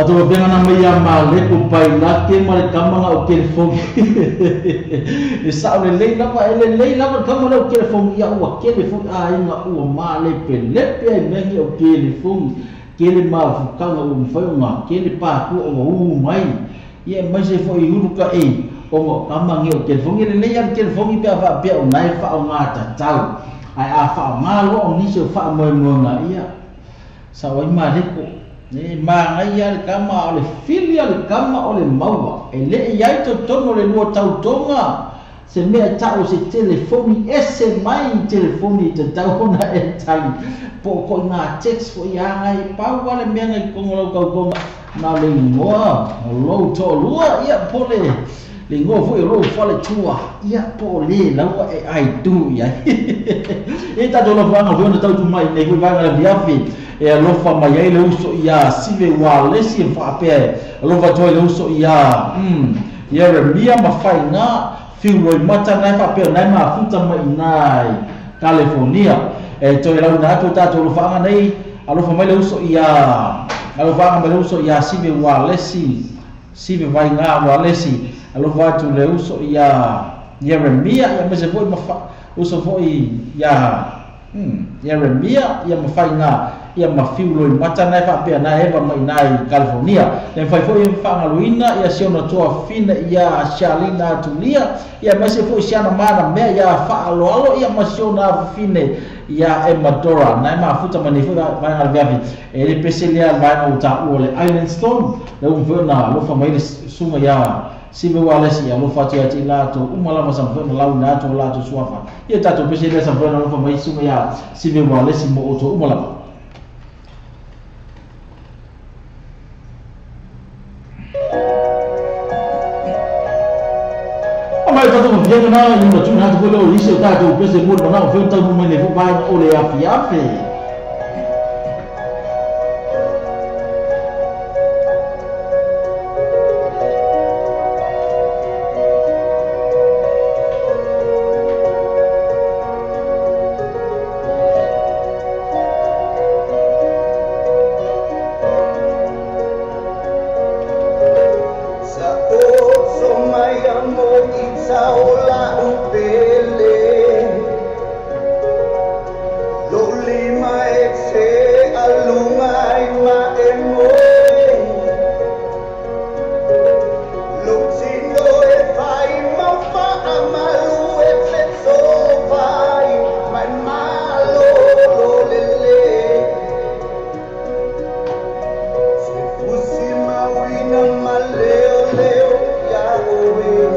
Tatou wapenga na mai ia maleko pailake ma le kamaga o kelefogi. E sa'o lelei lava e lelei lava le kama lea o kelefogi ia ua kelefogi aiga ua malepelepe ai mea ia o kelefogi. Kele mafukaga ua mafai ona kele patua ua ū mai. Ia e maise fo'i ulu ka e ona o kama ge o kelefogi. E lelei a le kelefogi pe a faapea o nae fa'aogā tatau. Ae a fa'aogā loa o nisi o fa'amoemoega ia sa'o ai maleko. E magaia le kama o le fili a le kama o le maua. E le'i ai totonu o le lua tautoga se mea ta'u se telefoni ese mai telefoni i tatau ona e tali. Po o ko'igā text fo'i agai pau a le mea gai kogo lau kaukoga na o le igoa o lou to'alua ia po le igoa fo'i o lou faletua ia po o lē laua e aitū i ai. E tatou lofoaga foi ona tautumai nei foi vaega le afiafi e alofa mai ai le uso ia Sive Walesi e faapea e alofa atu ai le uso ia Ieremia ma Faiga Fiuloi mata nae faapea nae mafuta mai inā i California. E toe launa atu o tatou alofaaga nei alofa mai le uso ia alofaaga mai le uso ia Sive Walesi Sive Vaiga Walesi alofa atu le uso ia Ieremia ia maise foi ma uso foi ia Ieremia ia ma Faiga ia ma Fiuloi mata nae faapea nae eva mai inā i California. Le mafai foi e faagaluina ia si ona toafina ia Shalina atulia ia maise foi si ana mana mea ia fa'aloalo ia ma si ona afafine ia Emadora nae mafuta mai nei foi vaega le veafi. E le pese lea vaega o ta'ua o le Island Storm le ua mafai ona alofa mai le suga ia Sive Walesi ia alofa atu ia te i latou uma lava sa mafai ona lauina atu o latou suafa. Ia tatou pese lea sa mafai ona alofa mai suga ia Sive Walesi mo outou uma lava. Mai tatou mafiaga na i ona tuna atu foi lea o isi o tatou pese mo le manao foi taunuu mai nei foi vaega o le afiafi. Leo, Leo, Yahweh.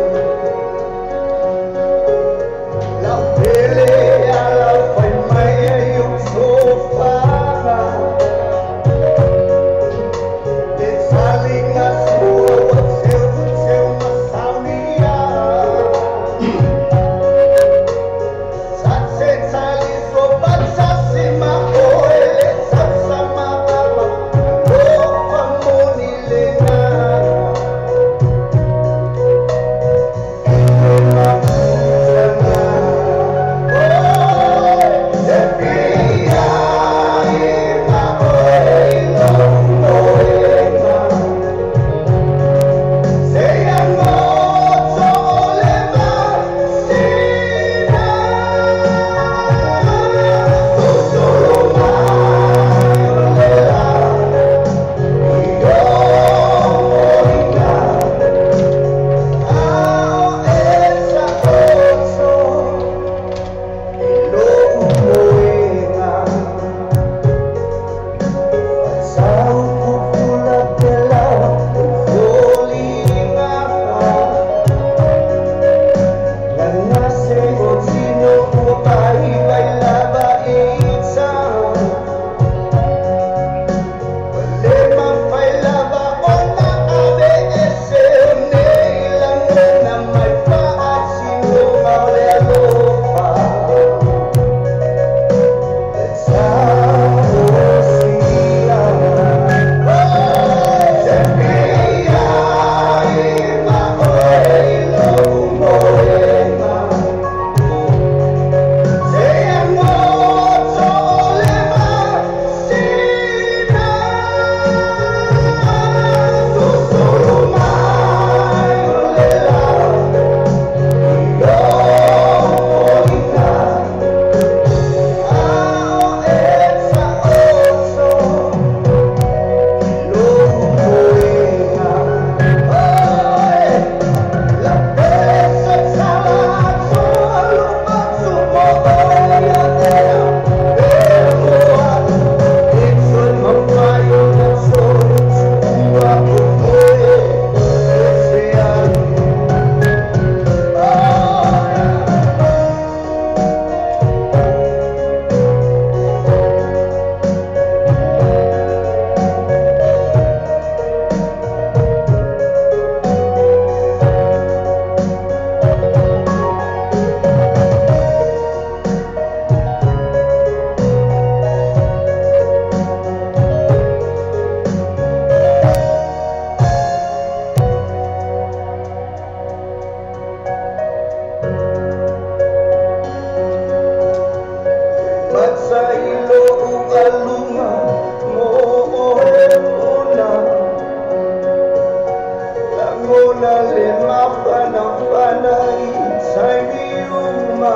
lagona le mafanafana i taimi uma.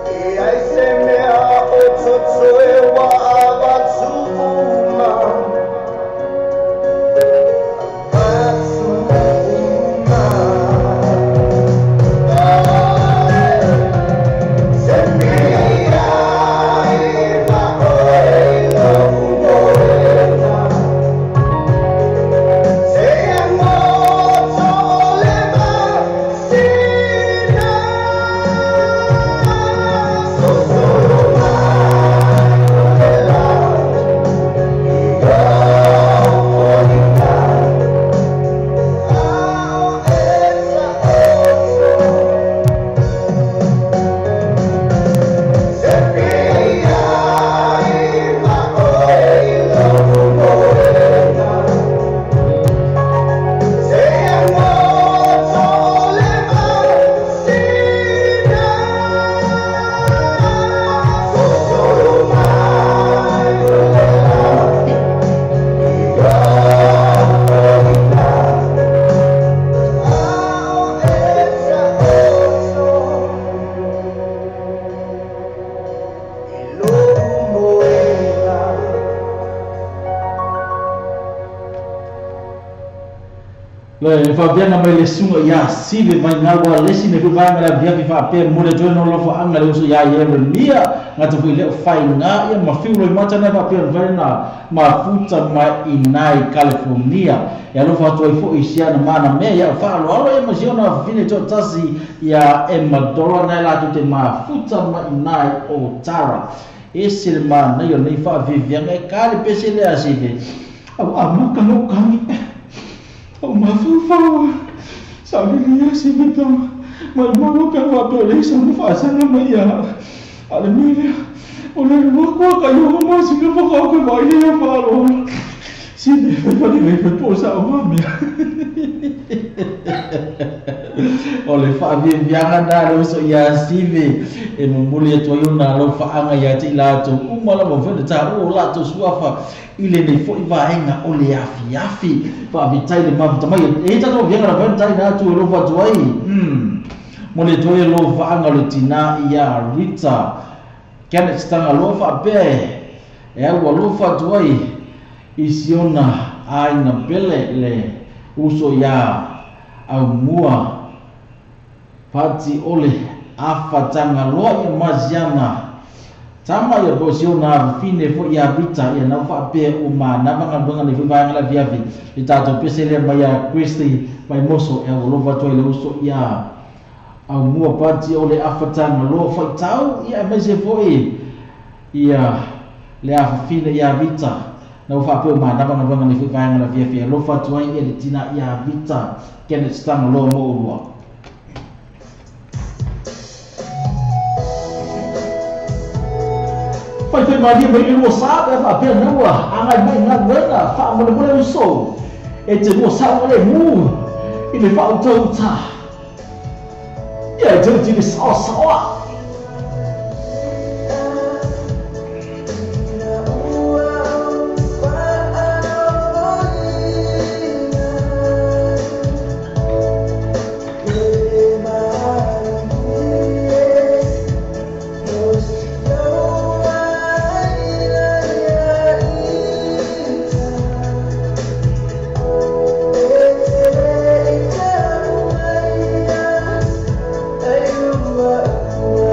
E ai se mea o totoe wa avatu uma. Avatu uma. Se pia i ma oe lou moena. Se moto le masina. Susuru mai le langi i lou foina. Ao e taoto. Se pia i ma oe lou moena. Se moto le masina. Susuru mai le langi i lou foina. Ao e taoto. I lou moena. Le faapea mai le suga iā Sive mai galu alesi nei foi vaega le afiafi faapea mo le toe nolofoaga le uso iā Ieremia gata fo'i lea o faigā ia ma fiu loimata na faapea mafai na mafuta mai inā i California e alofa atu ai fo'i siana mana mea ia o fa'aloalo ia ma siona afafine to'atasi ia Emma Dola na e latou te mafuta mai inā i Otara ese le manaia o lenei fa'afiafiaga e ka le pese lea Sive au amaka lou kagi au mafaufau saʻalilia Sive tau maʻimau pe faapea o leai sana fa'asaga mai ia a le mea lea o le alu aku a kaioga masina fakaoke vaai lea fa'aloalo Sive faifalelei fai po o sa'o mamea o le fa'afiafiaga na le uso iā Sive e momoli atu ai ona alofa'aga iā te i latou uma lava foi na tāua o latou suafa i lenei fo'i vaega o le afiafi fa'afetai le mafuta mai e tatou afiaga na fai taina atu e alofa atu ai mo le atu ai alofa'aga o le tinā iā Rita Kenneth Tagaloa fa'apea e au alofa atu ai i siona aiga pele le uso iā Aumua Pati ole afa Tagaloa ia masiana tama ia po siona afafine fo'i ia Rita ia na fa'apea ua manava galuega nei foi vaega le afiafi le tatou pese lea mai ia Christy mai moso e au alofa atu ai le uso ia Aumua Pati ole afa Tagaloa fa'itau ia aemaise fo'i ia le afafine ia Rita na ua fa'apea ua manava galuega nei foi vaega le afiafi alofa atu ai ia le tina ia Rita Kenneth Tagaloa mo ulua. Fai malie mai le lua sa pe faapea na ua agai mai galuega fa'amolemole uso e te lua sao le mu i le fa'autauta ia e tauti le saosaoa. Ayuma.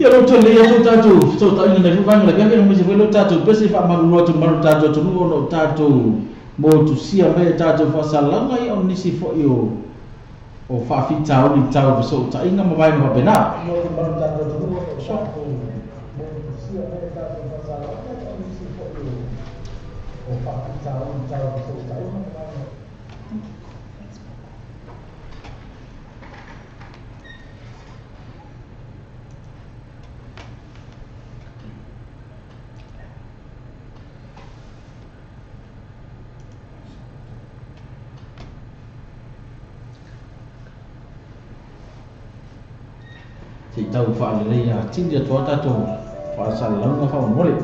Ia lo tole ia tō tātou tō tāinga nei whainga le kake no misi lo tātou pese wha maru atu maru tātou atu nu ono tātou mō tusia me tātou whasalanga i o nisi fo i o whaafita o ni tau so tainga ma vaenga wapena. Maru tātou atu nu ono tātou mō tusia me tātou whasalanga i o nisi fo i o whaafita o ni tau so tainga ma vaenga. Te tau whaalelei a tini atua tātou whaasalanga whaamole.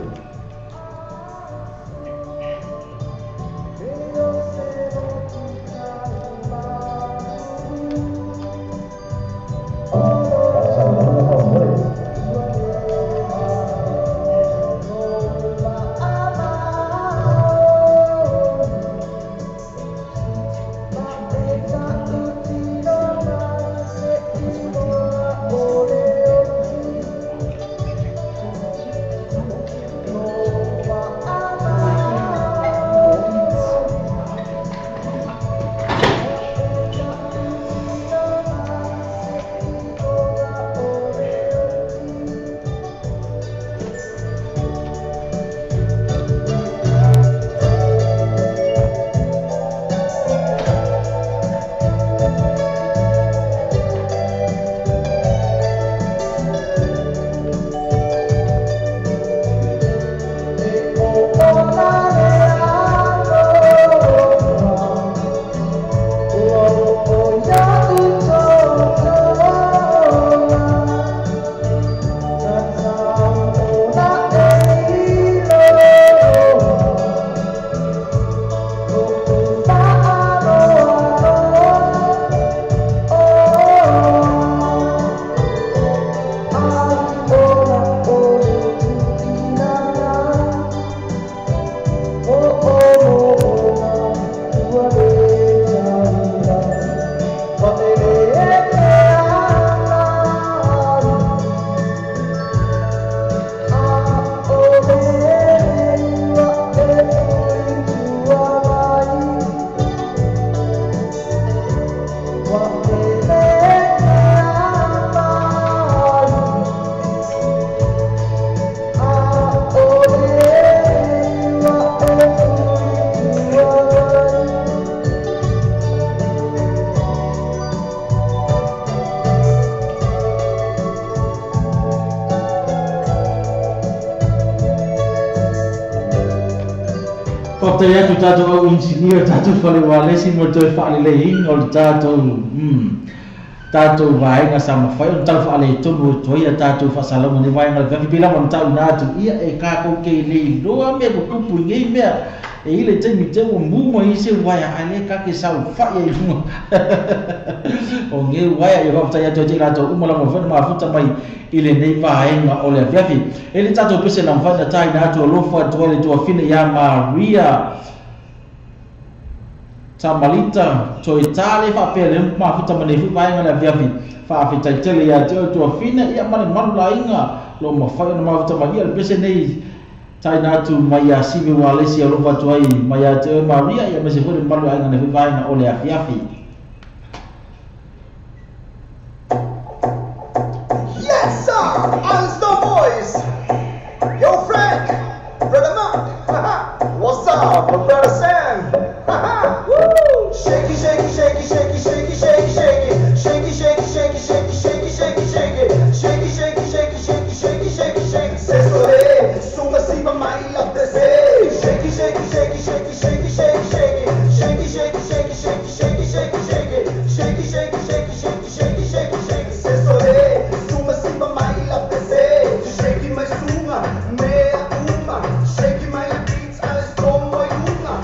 Whaptai atu tātou au engineer, tātou whale walesi mo toi whaalelei o le tātou tātou vaenga sa mawhai o tau whaalei tonu o toi a tātou whasalama ni vaenga le whiwhi pila mo tau nā atu ia e kākou kei lei loa mea ko kupu i ngei mea e ile taimi te o mumo i se waia a le kake sau whai e lunga o ngei waia i whaptai atu te rātou umala mo whana mafuta mai i le nei vaenga o le whiwhi. E le tātou pese na mwhana tai nā atu alofa atu ale tua whina ia Maria Tamalita toi tale whapea le mafuta mane fu vaenga le whiwhi whaawhitai tele ia te o tua whina ia mane maru la inga lo mawhai ona mafuta mai le pese nei tai nā atu mai a siwe walesi alofa atu ai mai a te o Maria ia mese fwe maru la inga ne fu vaenga o le awhiawhi. Yes, sir! I'm the voice! Yo, Frank! Brother Mark! What's up, my brother Sam? Woo! Shaky, shaky, shaky, shaky, shaky, shaky, shaky. Shaky, shaky, shaky, shaky, shaky, shaky, shaky. Shaky, shaky, shaky, shaky, shaky, shaky, shaky. Sesole, sunga siba mai love the say. Shaky, shaky, shaky, shaky, shaky, shaky, shaky. Shaky, shaky, shaky, shaky, shaky, shaky, shaky. Shaky, shaky, shaky, shaky, shaky, shaky, shaky. Sesole, sunga siba mai love the say. Shaky my sunga, mea uma. Shaky my beats, alles como yunga.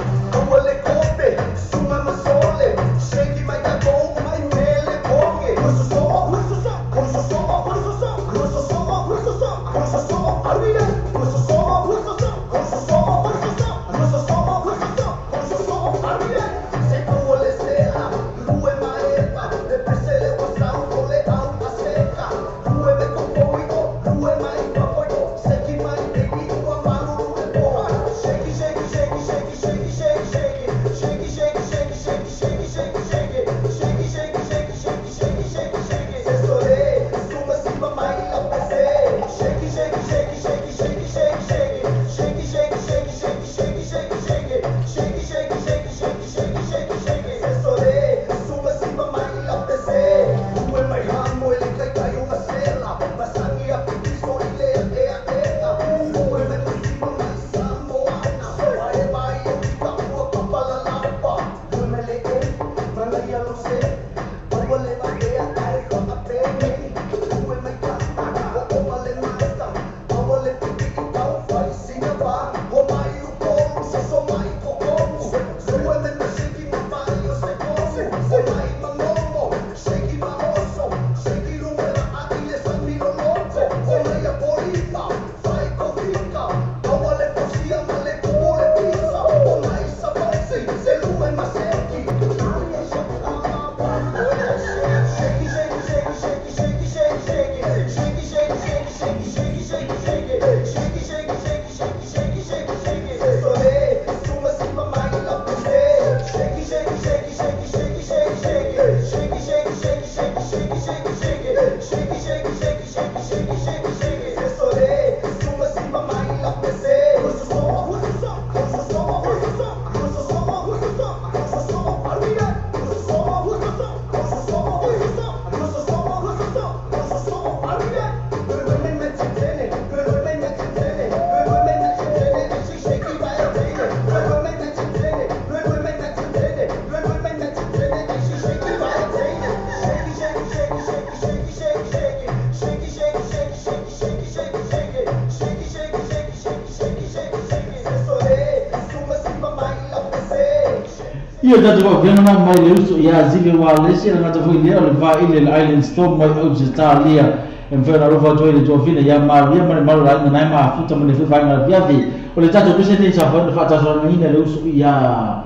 Ia tatou faapiana mai le uso ia Zile Walesi le gata foi lea o le vaile le Island Storm mai Ausetalia e mafai ona alofa atu ai le tuafina ia Maria ma le malo laina nai mafuta ma le foi vaega afiafi o le tatou pese nei sa faatasalanoina le uso ia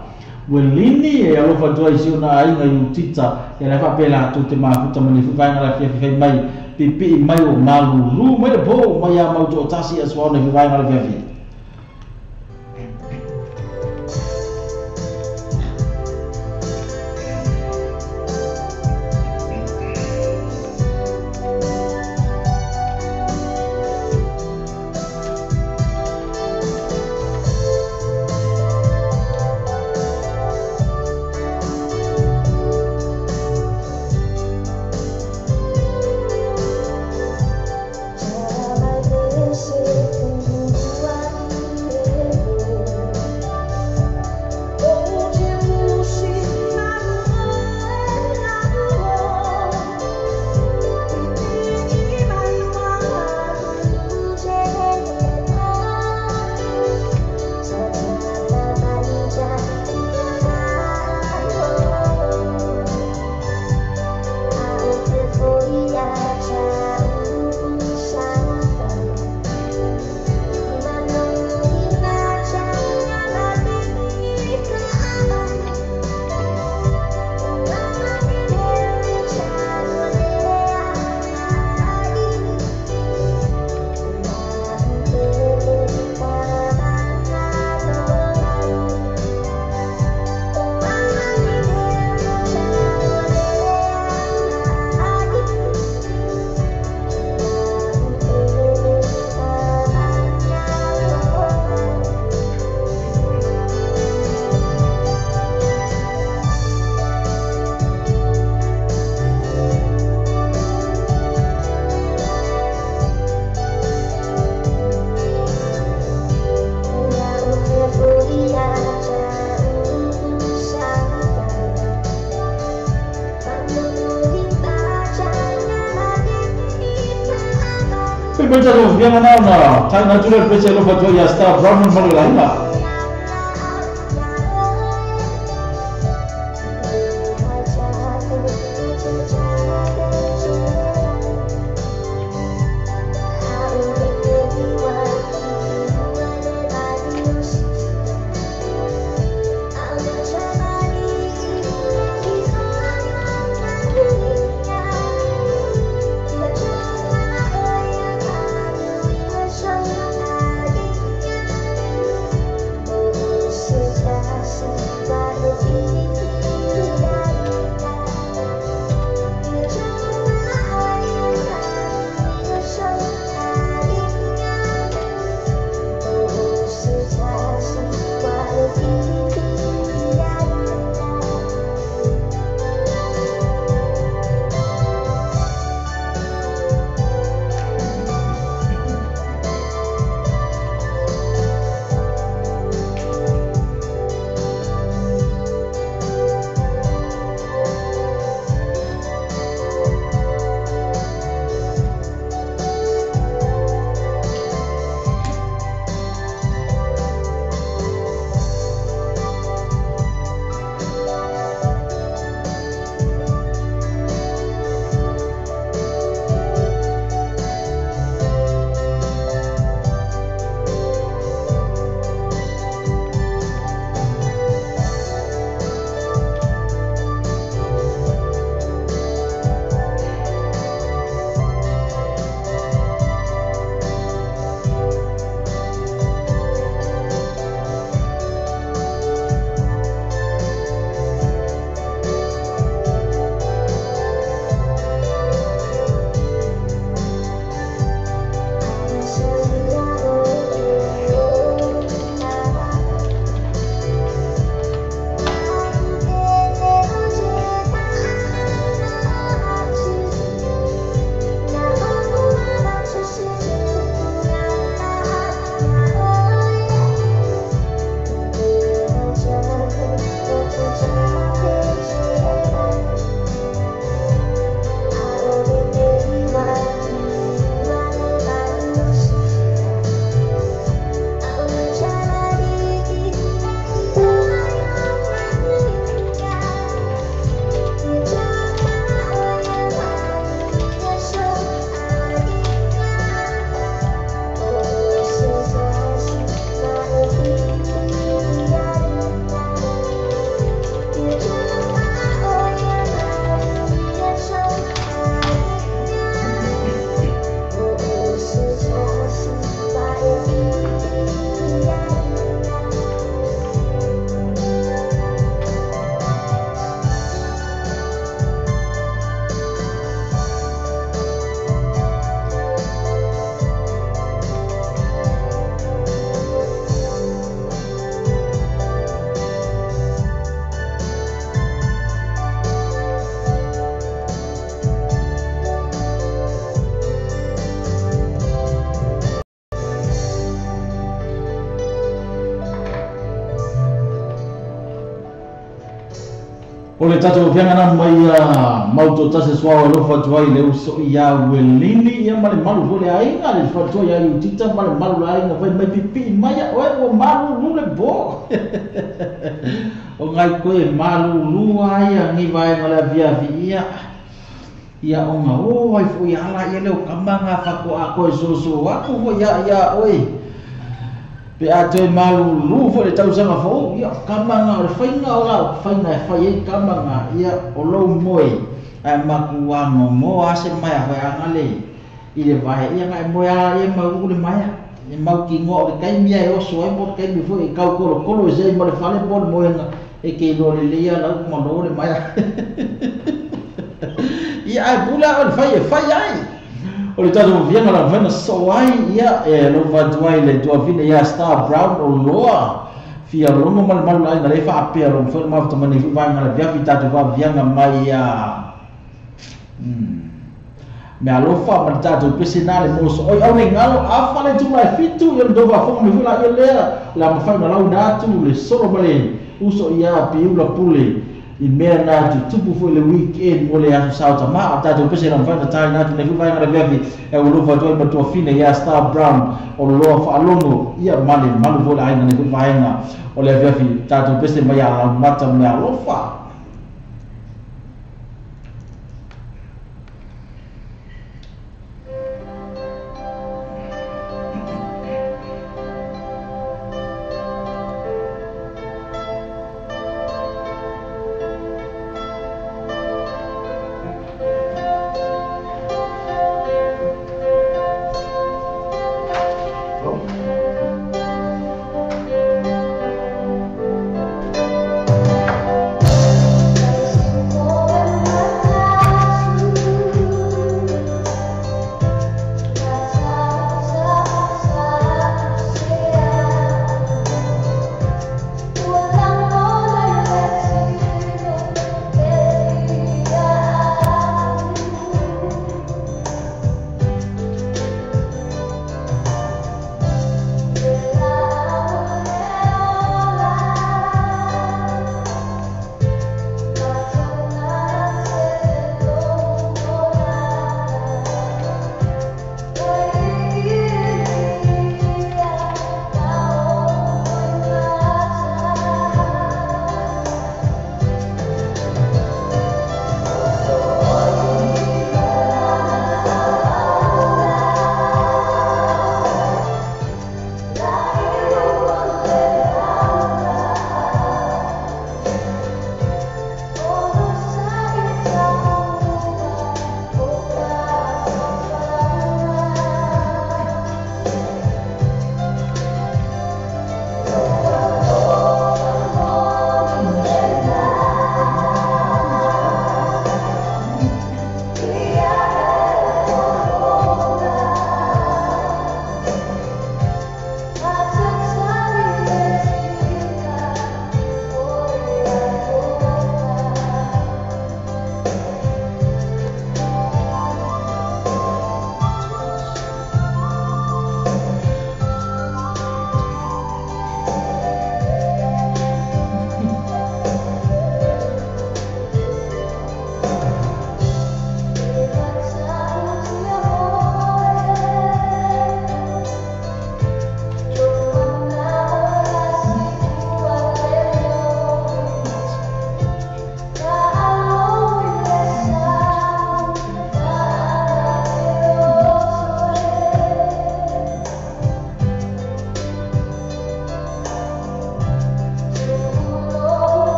Welini e alofa atu ai si ona aiga i Utita ia le faapea latou te mafuta ma le foi vaega afiafi fai mai pipii mai o malulu mai le po mai a mau toatasi aso ao le foi vaega afiafi. Star Brown Malolaina. O le tatou vianga na mai mautoatasi suao alofa atu ai le uso ia Uelini ia ma le malu foi le aiga le faletua ia Iutita ma le malu le aiga fai mai pipii mai oe ua malulu le po. O ngai koe malulu ai angi vaega le afiafi ia. Ia onga o ai foi ala ia le o kamanga fakoa koe soso aku foi ia oe. Pe a toe malulu foi le tausaga fou ia kamanga o le faiga o lau faiga e fai ai kamanga ia o lou moe ae makuā gogoa a se maea foi aga le i le vae ia ga e moe ala ia mau le maea e mautinoa o le taimi e oso ai mo le taimi foi e kaukolokolo e sei ma le fale po le moega e ke iloa lelei a lau malo le maea ia ae pule a o le fai e fai ai o le tatou viaga la mafai na sosoo ai ia e alofa atu ai le tuafine ia Star Brown o loa fia logo ma le malu le aiga le faapea lo mafai ona mafuta foi vaega le afiafi tatou faaviaga mai ia me alofa ma le tatou pese na le moso oi au nei galo afa le tula e fitu ia le tou faafofoga mai foi laia lea le a mafai ona launa atu le solo ma le uso ia Piula Pule i mea na tutupu foi le weekend mo le aso sao tama a tatou pese na mafai ona taina atu nei foi vaega le afiafi e ua alofa atu ai ma tuafine ia Star Brown o loa faalogo ia ma le malu foi le aiga nei foi vaega o le afiafi tatou pese mai a laumata me alofa.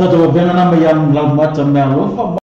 Tatou vapeagana mai ia laumata mealofa.